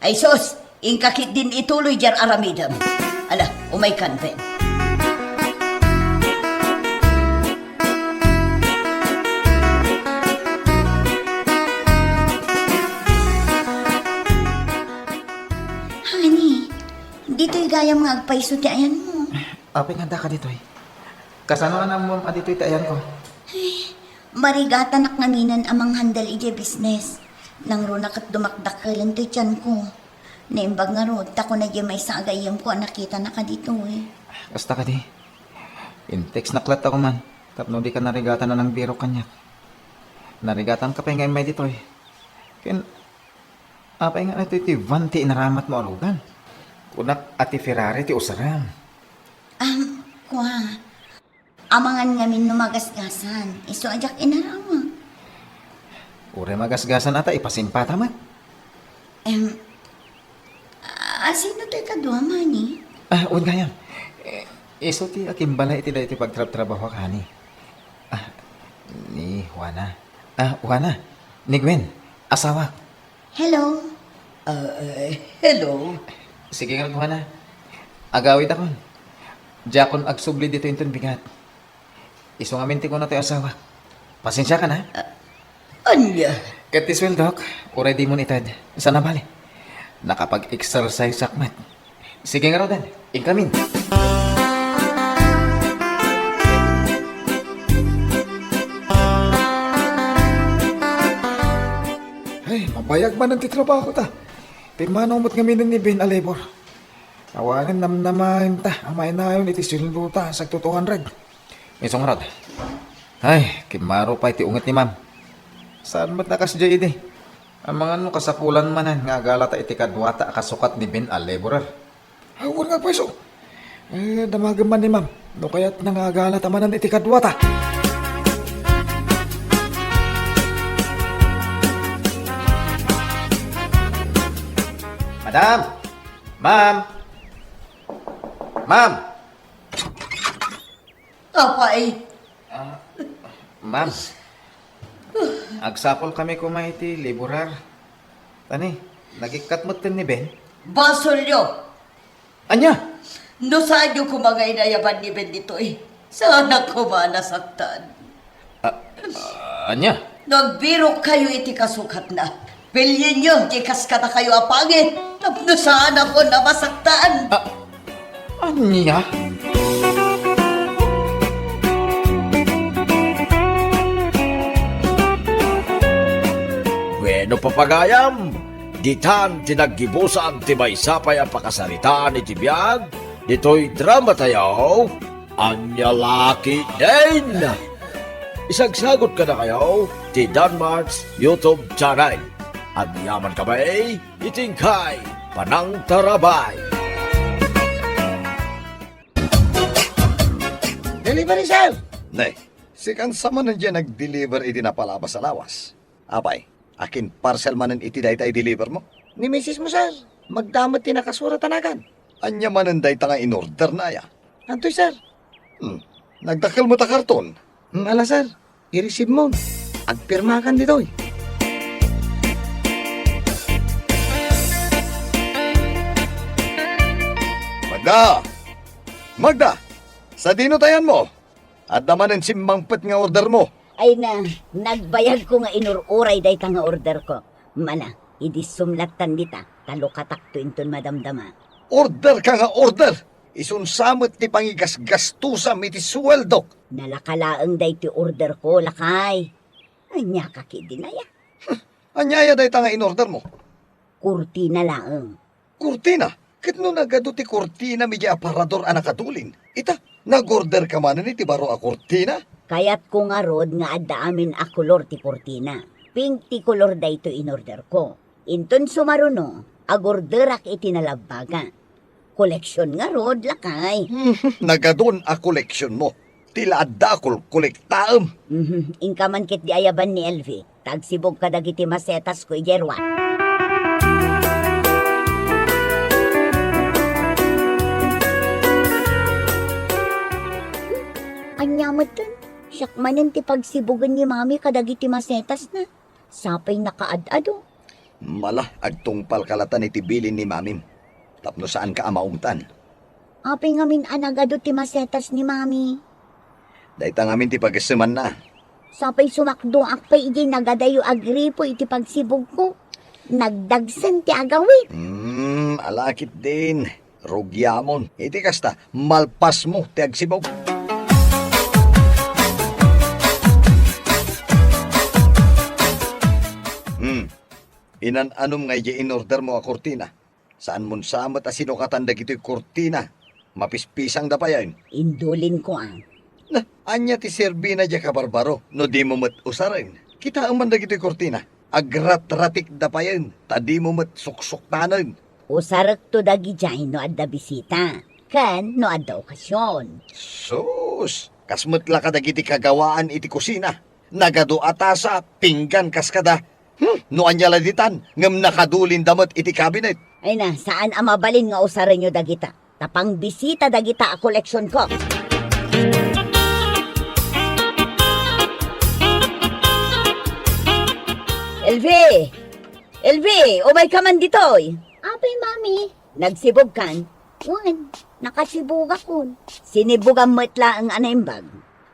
Ay, sus, inka ketdin ituloy diay aramidem. Ala, umaykan, Ben. Honey, ditoy gayam nga agpayso ti ayanmo. Apay nga addaka ditoy? Kasano a naammoam a ditoy ti ayanko? Ay, marigatanak ngaminen a manghandle idiay business. Nangruna ket dumakdakkelen toy tianko. Naimbag ngarud, ta kuna diay maysa a gayyemko a nakitanaka ditoy. Kasta kadi. In-textnak latta koma tapno dika narigatan a nangbirok kaniak. Narigatanka pay nga immay ditoy. Ken, apay nga ditoy ti van ti inaramatmo a lugan? Kunak a ti Ferrari ti usarem. Am, kua. Amangan ngamin no magasgasan. Isu a diak inaramak. Uray magasgasan a ta ipasimpata met. Em, asino toy kadua, honey? Ah, wen gayam. Eh, isu ti akimbalay iti daytoy pagtrabtrabahoak, honey. Ah, ni Juana. Ah, Juana. Ni Gwen. Asawak. Hello. Ah, eh, hello. Sige nga, Juana. Agawidakon. Diakon agsubli ditoy inton bigat. Isu ngamin ti kuna toy asawa. Pasensiakan, ha? Ah, ania? Ket ti sueldok, uray dimon ited. Saan a bale? Nakapag-exerciseak met. Sige ngaruden, inkamin. Ay, mabayag manen ti trabahota. Pimmanaw met ngamin ni Ben a labor. Awanen namnamaenta a mainayon iti sueldota, sagto two hundred. Isu ngarud. Ay, kimmaro pay ti unget ni Ma'am. Saan met a kasdiay idi? Amangan no kasapulan manen nga agalata iti kaduata a kasukat ni Ben a laborer. Awan nga pweso. Eh, damagem man ni Ma'am no kayatna nga agalata manen iti kaduata. Madam! Ma'am! Ma'am! Apay? Ah, ma'am, agsapulkami koma iti laborer. Tani, nagikkat metten ni Ben. Basolyo! Ania? No saanyo koma nga inayaban ni Ben ditoy, saanak koma a nasaktan. Ah, ah, ania? No agbirokkayo iti kasukatna, pilienyo ti kas kadakayo a pangit tapno saanakon a masaktan. Ah, ania? Bueno, papagayam, ditan ti naggibusan ti maysa pay a pakasaritaan iti biag ditoy dramatayo. Ania la ketdin? Isagsagot kadakayo ti Danmart's YouTube channel. Agyaman kami iti inkay panangtarabay. Delivery, sir! Ne, sikan sa manen diay nag-deliver iti napalabas a lawas. Apay, Akin parcel manen iti dayta i-deliver mo? Ni misis mo, sir. Magdamag ti nakasurat a nagan. Ania manen dayta nga in-order na, aya? Antoy, sir? Hmm. Nagdakkel met a karton. Hmm, ala, sir. I-receive mo. Agpirmakan ditoy. Magda! Magda! Sadino tayan mo? Adda manen simmangpet nga order mo. Ay na, nagbayagko nga inur-uray dayta nga order ko. Mana, idi sumlattan dita, ta lukatakto inton madamdama. Order ka nga order! Isunsa met ti pangigasgastusam iti suweldok? Nalaka laeng daytoy order ko, lakay. Ania ka kidinaya? Ania aya dayta nga in-order mo? Kurtina laeng. Kurtina? Ket no nagadu ti kurtina, idiay aparador a nakadulin. Ita, nag-order ka manen iti baro a kurtina? Kayatko ngarud nga adda amin a kolor ti kurtina. Pink ti kolor daytoy in-order ko. Inton sumaruno, ag-orderak iti nalabbaga. Koleksion ngarud, lakay. Nagadun a koleksion mo. Ti la adda a kolkolektaem. Mhm. Inka man ket di ayaban ni Elvi. Tagsibog kadagiti masetas ko idiay ruar. Ania metten? Siak manen ti pagsibugen ni Mami kadagiti masetasna. Sapay nakaad-ado. Mala, agtungpal ka latan iti bilin ni Mamim. Tapno saanka a maumtan. Apay ngamin a nagadu ti masetas ni Mami? Dayta ngamin ti pagessemanna. Sapay sumakdoak pay idiay nagadayo a gripo iti pagsibugko. Nagdagsen ti agawid. Hmm, ala ketdin. Rugiamon. Iti kasta, malpasmo ti agsibug. Hmm. Inan-anom nga idiay in-order mo a kurtina? Saanmon sa met a sinukatan dagitoy kurtina? Mapispisangda payen. Indulinko a. Na, ania ti serbina diay kabarbaro no dimo met usaren? Kitaem man dagitoy kurtina. Agratratikda payen, ta dimo met suksuktanen. Usarekto dagidiay no adda bisita, ken no adda okasion. Sus! Kas met la kadagiti kagawaan iti kusina. Nagadu a tasa, pinggan kas kada. Hmm, no ania la ditan, ngem nakadulinda met iti kabinet. Ay na, saan a mabalin nga usarenyo dagita. Ta pangbisita dagita a koleksionko. Elvi! Elvi, umayka man ditoy. Apay, Mami? Nagsibugkan? Wen, nakasibugakon. Sinibugam met laeng a naimbag.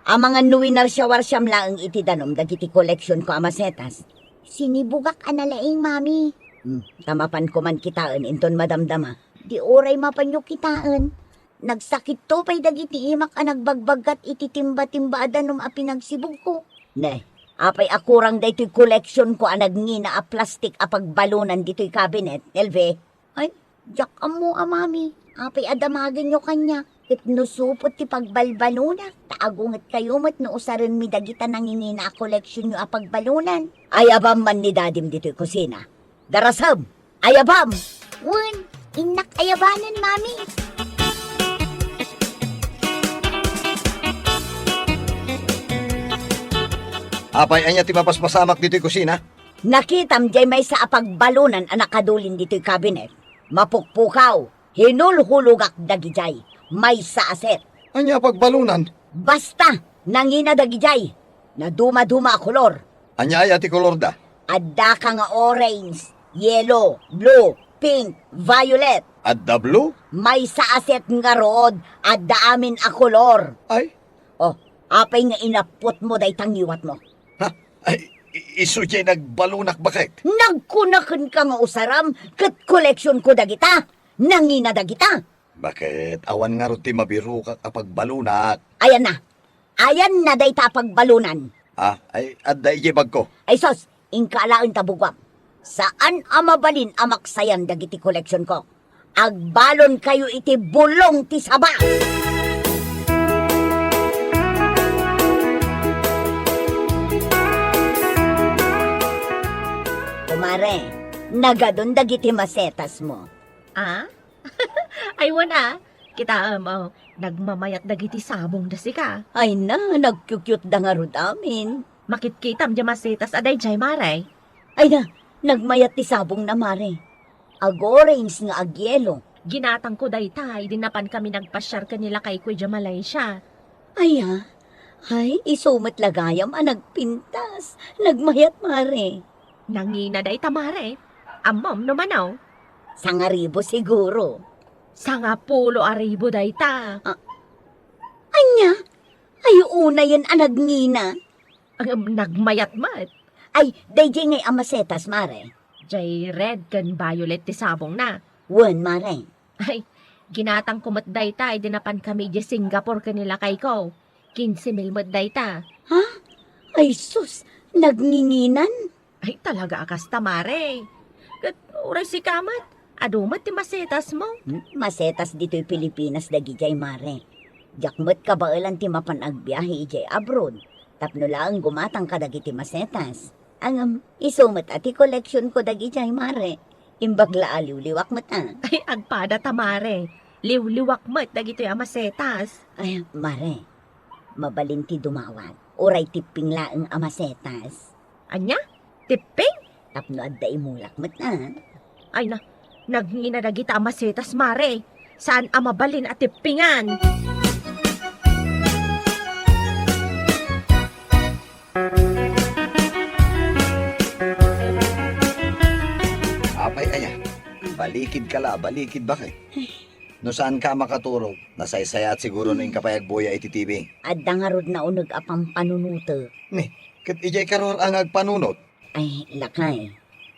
Amangan no winarsiawarsiam laeng iti danum dagiti koleksionko a masetas. Sinibugak a nalaing, Mami. Hmm, ta mapanko man kitaen inton madamdama. Di uray mapanyo kitaen. Nagsakitto pay dagiti imak a nagbagbaggat iti timba-timba a danum a pinagsibugko. Ne, apay a kurang daytoy koleksionko a nagngina a plastik a pagbalunan ditoy kabinet, Elvi? Ay, diak ammo a, Mami. Apay a damagenyo kaniak? Ket no supot ti pagbalbalunak, ta agungetkayo met no usarenmi dagita nangingina a koleksionyo a pagbalunan. Ayabam man ni Dadim ditoy kusina. Darasem! Ayabam! Wen, innak ayabanen, Mami. Apay ania ti mapaspasamak ditoy kusina? Nakitam diay maysa a pagbalunan a nakadulin ditoy kabinet. Mapukpukaw, hinulhulogak dagidiay. Maysa a set. Ania a pagbalunan? Basta, nangina dagidiay. Nadumaduma a kolor. Ania aya ti kolorda? Adda ka nga orange, yellow, blue, pink, violet. Adda blue? Maysa a set ngarud, adda amin a kolor. Ay? Oh, apay nga inappotmo dayta ngiwatmo? Ha? Ay, i-, isu diay nagbalunak baket? Nagkuna kenka nga usaram ket koleksionko dagita. Nangina dagita. Baket, awan ngarud ti mabirokak a pagbalunak. Ayanna. Ayanna dayta a pagbalunan. Ah, ay, adda idiay bagko. Ay sus, inka alaen ta buguam. Saan a mabalin a maksayan dagiti koleksionko. Agbalonkayo iti bulong ti saba. Kumare, nagadun dagiti masetasmo. Ah? Ay, wen a. Kitaem, oh, nagmamayat dagiti sabongda sika. Ay na, nagkyukyutda ngarud amin. Makitkitam diay masetas a daydiay, mare. Ay na, nagmayat ti sabongna, mare. Ag-orange nga agyelo. Ginatangko dayta idi napankami nagpasiar ken ni lakayko idiay Malaysia. Aya? Ay, isu met la gayam a nagpintas. Nagmayat, mare. Nangina dayta, mare. Ammom no mano? Sangaribu siguro. Sangapulo a ribu dayta. Ah, ania? Ay, unayen a nagngina. Ang nagmayat met. Ay, daydiay ngay a masetas, mare. Jay red ken violet ti sabongna. Wen, mare. Ay, ginatangko met dayta idi napankami idiay Singapore ken ni lakayko. Kinse mil met dayta. Ha? Ay sus, nagnginginan? Ay, talaga a kasta, mare. Ket uray sika met, adu met ti masetasmo? Hmm, masetas ditoy Pilipinas dagidiay, mare. Diak met kabaelan ti mapan agbiahe idiay abroad, tapno laeng gumatang kadagiti masetas. Ngem, isu met a ti koleksionko dagidiay, mare. Imbag la a liwliwak met a. Ay, agpada ta, mare. Liwliwak met dagitoy a masetas. Ay, mare, mabalin ti dumawat. Uray tipping laeng a masetas. Ania? Tipping? Tapno adda imulak met a. Ay na, nagngina dagita a masetas, mare. Saan a mabalin a tippingan. Apay aya, balikid ka la, balikid bakay. No saan ka a makaturog, nasaysayaat siguro no inka pay agbuya iti T V. Adda ngarud nauneg a pampanunotek. Ni, ket idiay karuar a nga agpanunot? Ay, lakay,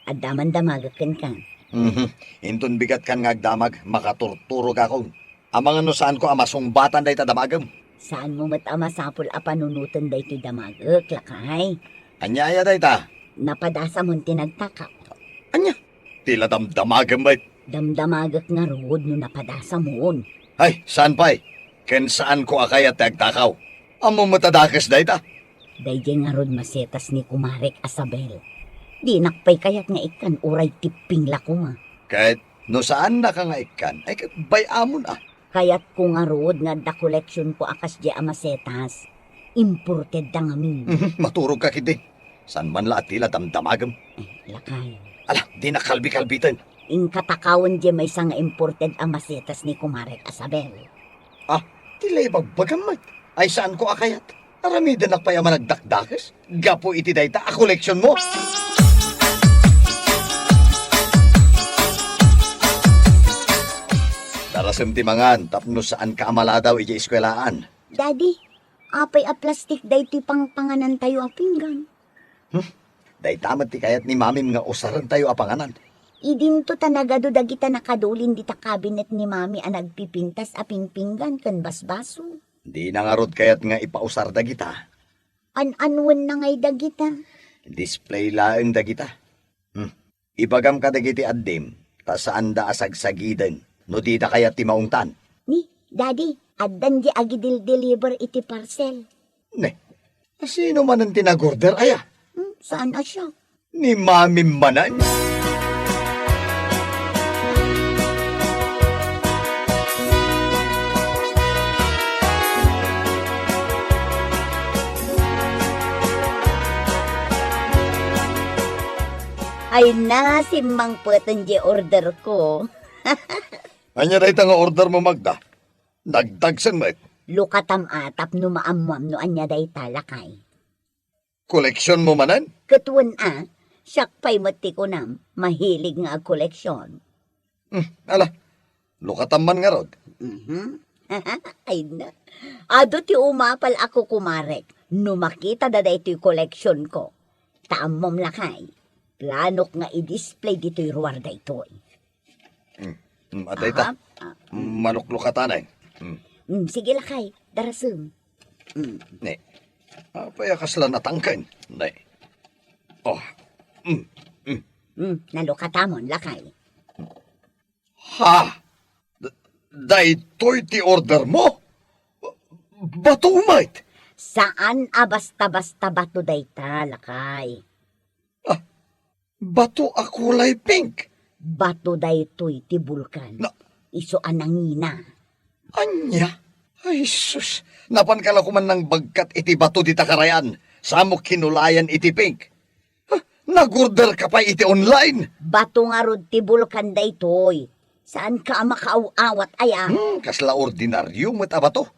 adda man damagek kenka. Mhm. Inton bigat kan nga agdamag, makaturturog akon. Amangan no saanko a masungbatan dayta damagem. Saanmo met a masapul a panunoten daytoy damagek, lakay. Ania aya dayta? Napadasamon ti nagtakaw. Ania? Ti la damdamagem met. Damdamagek ngarud no napadasamon. Ay, saan pay? Ken saanko a kayat ti agtakaw. Ammom met a dakes dayta. Daydiay ngarud masetas ni kumarek a Sabel. Dinak pay kayat nga ikkan uray tipping la koma. Ket no saannaka nga ikkan, ay ket bay-amon a. Kayatko ngarud nga adda koleksionko a kasdiay a masetas. Imported da ngamin. Mhm, maturogka ketdi. Saan man la a ti la damdamagem. Eh, lakay. Ala, dinak kalbi-kalbiten. Inka takawen diay maysa nga imported a masetas ni kumarek a Sabel. Ah, ti la ibagbagam met. Ay saanko a kayat. Aramidennak pay a managdakdakes gapu iti dayta a koleksionmo. Darasem ti mangan tapno saanka a maladaw idiay eskuelaan. Daddy, apay a plastik daytoy pangpanganantayo a pinggan? Hmm? Dayta met ti kayat ni Mamim nga usarentayo a panganan. Idinto ta nagadu dagita nakadulin dita kabinet ni Mami a nagpipintas a pingpinggan ken basbaso. Dina ngarud kayat nga ipausar dagita. An-anuenna ngay dagita? Display laeng dagita. Hmm. Ibagam kadagiti addim, ta saanda a sagsagiden no dida kayat ti maungtan. Ni, Daddy, addan di agidil-deliver iti parcel. Ne, sino manen ti nag-order aya? Hmm, saan a siak? Ni Mamim manen? Ay na, simmangpeten di order ko. Ania dayta nga order mo, Magda? Nagdagsen met. Lukatam a tapno maammoam no ania dayta, lakay. Koleksionmo manen? Ket wen a, siak pay met ti kunam, mahilig nga agkoleksion. Hmm, ala, lukatam man ngarud. Mhm. Ay na. Adu ti umapal a kukumarek no makitada daytoy koleksionko. Ta ammom lakay, planok nga i-display ditoy ruar daytoy. Mm. Mm, adda ita. Ah, ah. Mm, maluklukatan, eh. Mm. Mm, sige lakay, darasem. Mm. Ne. Apay a kasla natangken? Ne. Oh. Mm. Mm. Mm, nalukatamon, lakay. Ha? D-, daytoy ti order mo? Bato met? Saan a basta-basta bato dayta, lakay. Ah, bato a kulay pink. Bato daytoy ti bulkan. Na- Isu a nangina. Ania? Ay, sus. Napanka la koman nangbagkat iti bato dita karayan. Samo kinulayan iti pink. Ha? Nag-order ka pay iti online? Bato ngarud ti bulkan daytoy. Saanka a makaaw-awat aya? Hmm, kasla ordinario met a bato.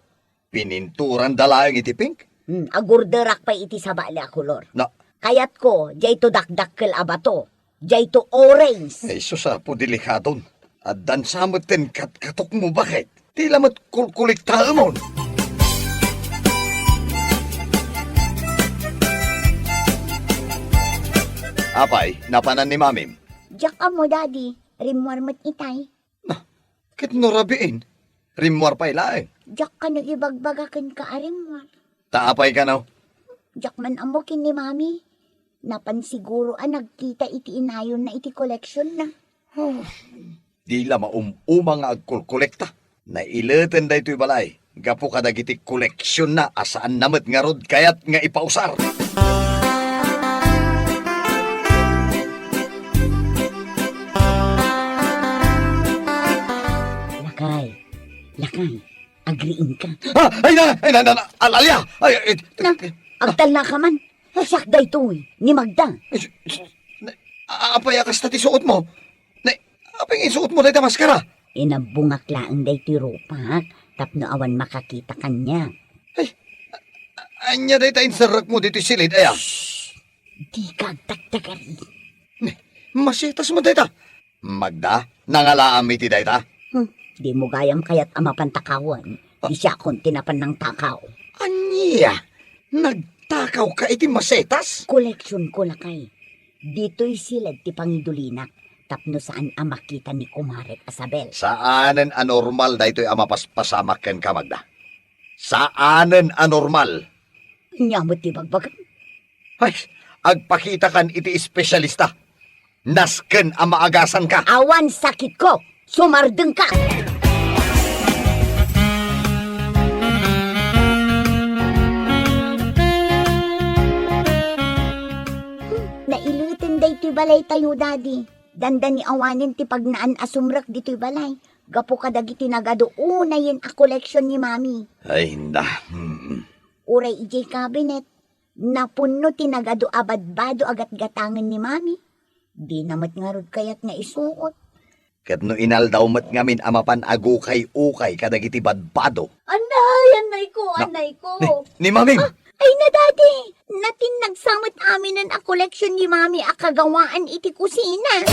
Pininturan da laeng iti pink. Hmm, agorderak pay iti sabali a kolor. Na- Kayatko, dayto dakdakkel a bato. Dayto orange. Ay, sus, Apo, delikadon. Addan sa met ten katkatok mo, baket? Ti la met kolkolektaemon. Apay, napanan ni Mamim? Diak ammo, Daddy. Rimmuar met itay. Na, ket no rabiin, rimmuar pay laeng. Diak kano ibagbaga kenka a rimmuar. Ta apay kano? Diak man ammo ken ni Mami. Napan siguro a nagkita iti inayonna iti koleksionna. Oh, di la maum-uma nga agkolkolekta. Naileten daytoy balay gapu kadagiti koleksionna a saanna met ngarud kayat nga ipausar. Lakay, lakay, agriingka. Ah, ay na, ay na, na, na, al-, alia! Ay, ay, Na, agtalna ka man. Siak daytoy, ni Magda. Ay, s-, s-, na, a-, apay a kasta ti suot mo? Na, apay nga isuot mo dayta maskara? Inabbongak laeng daytoy rupak, tapno awan makakita kaniak. Ay, a-, a-, ania dayta inserrekmo ditoy silid, aya? Shh! Dika agtagtagari. Ne, masetas man dayta. Magda, nangalaam iti dayta? Hmm, dimo gayam kayat a mapan takawen. Ah. Di siakon ti napan nangtakaw. Ania? Nagtakawka iti masetas? Koleksionko, lakay. Ditoy siled ti pangidolinak tapno saan a makita ni kumarek a Sabel. Saanen a normal daytoy a mapaspasamak kenka, Magda. Saanen a normal. Ania met ti bagbagam? Ay, agpakitakan iti espesyalista. Nasken a maagasanka. Awan sakitko. Sumardengka. Hmm, naileten daytoy balaytayo, Daddy. Dandani awanen ti pagnaan a sumrek ditoy balay gapu kadagiti nagadu unayen a koleksion ni Mami. Ay, na. Hmm. Uray idiay kabinet, napunno ti nagadu a badbado a gatgatangen ni Mami. Dina met ngarud kayat nga isuot. Ket no inaldaw met ngamin a mapan agukay-ukay kadagiti badbado. Anay, anayko, Na-, anayko. Ni, ni Maming! Ah, ay na, Daddy! Natinnag sa met aminen a koleksion ni Mami a kagawaan iti kusina.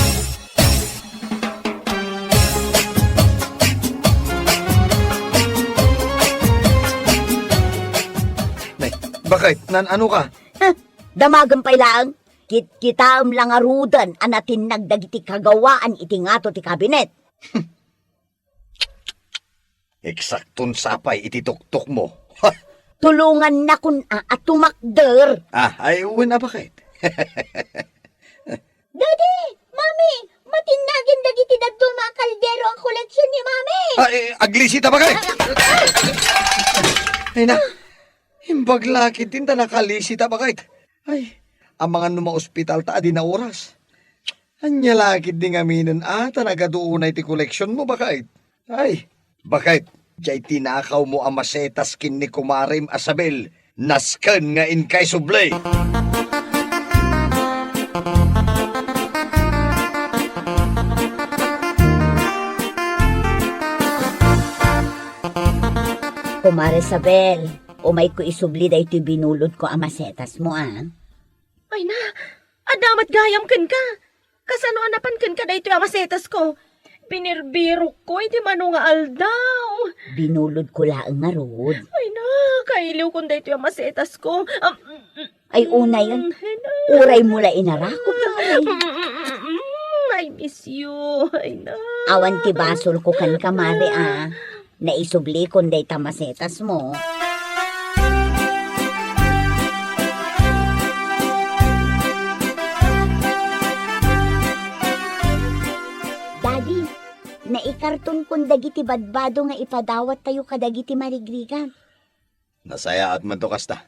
Nay, bakit? Nan-ano ka? Ha? Damagem pay laeng. Kitkitaem la ngaruden a natinnag dagiti kagawaan iti ngato ti kabinet. Eksakton sapay iti tuktok mo. Ha! Tulongannakon a, a tumakder. Ah, ay, wen a bakit? Daddy! Mami! Matinnagen dagiti dadduma a kaldero a koleksion ni Mami! Ah, eh, aglisi ta bakit? Ay na, imbag la ketdin ta nakalisi ta bakit? Ay, amangan no maospital ta adi naoras. Ania la ketdi ngaminen a ta nagadu unay ti koleksion mo, bakit? Ay, bakit? Diay tinakaw mo a masetas ken ni kumarem a Sabel, nasken nga inka isubli. Kumare Sabel, umayko isubli daytoy binulodko a masetas mo, a. Ay na, adda met gayam kenka. Kasano a napan kenka daytoy a masetasko? Binirbirokko iti mano nga aldaw. Binulodko laeng ngarud. Ay na, kailiwkon daytoy a masetasko. Am, Ay, unayen. Mm, ay na. Uray mo la inarakop, ay. Mm, I miss you. Ay na. Awan ti basolko kenka, Mare, a. Naisublikon dayta masetas mo. Daddy, naikartonkon dagiti badbado nga ipadawattayo kadagiti marigrigat. Nasayaat man to kasta.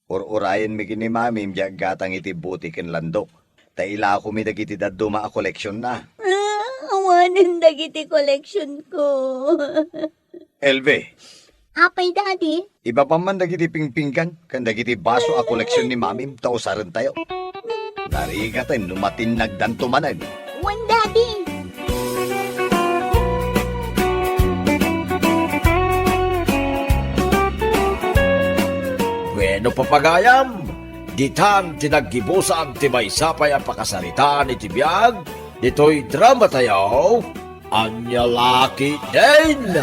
Ur-urayenmi ken ni Mamim ti aggatang iti bote ken landok. Ta ilakomi dagiti dadduma a koleksionna. Ah, awanen dagiti koleksionko. Elvi. Apay, Daddy? Ibabam man dagiti pingpinggan ken dagiti baso a koleksion ni Mamim ta usarentayo. Tarigaten no matinnagdanto manen. Wen, Daddy. Bueno, papagayam, ditan ti naggibusan ti maysa pay a pakasaritaan iti biag ditoy dramatayo, Ania La Ketdin.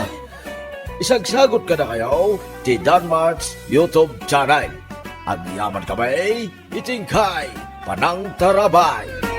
Isagsagut kadakayo ti Danmart's YouTube channel. Agyaman kami iti inkay panangtarabay.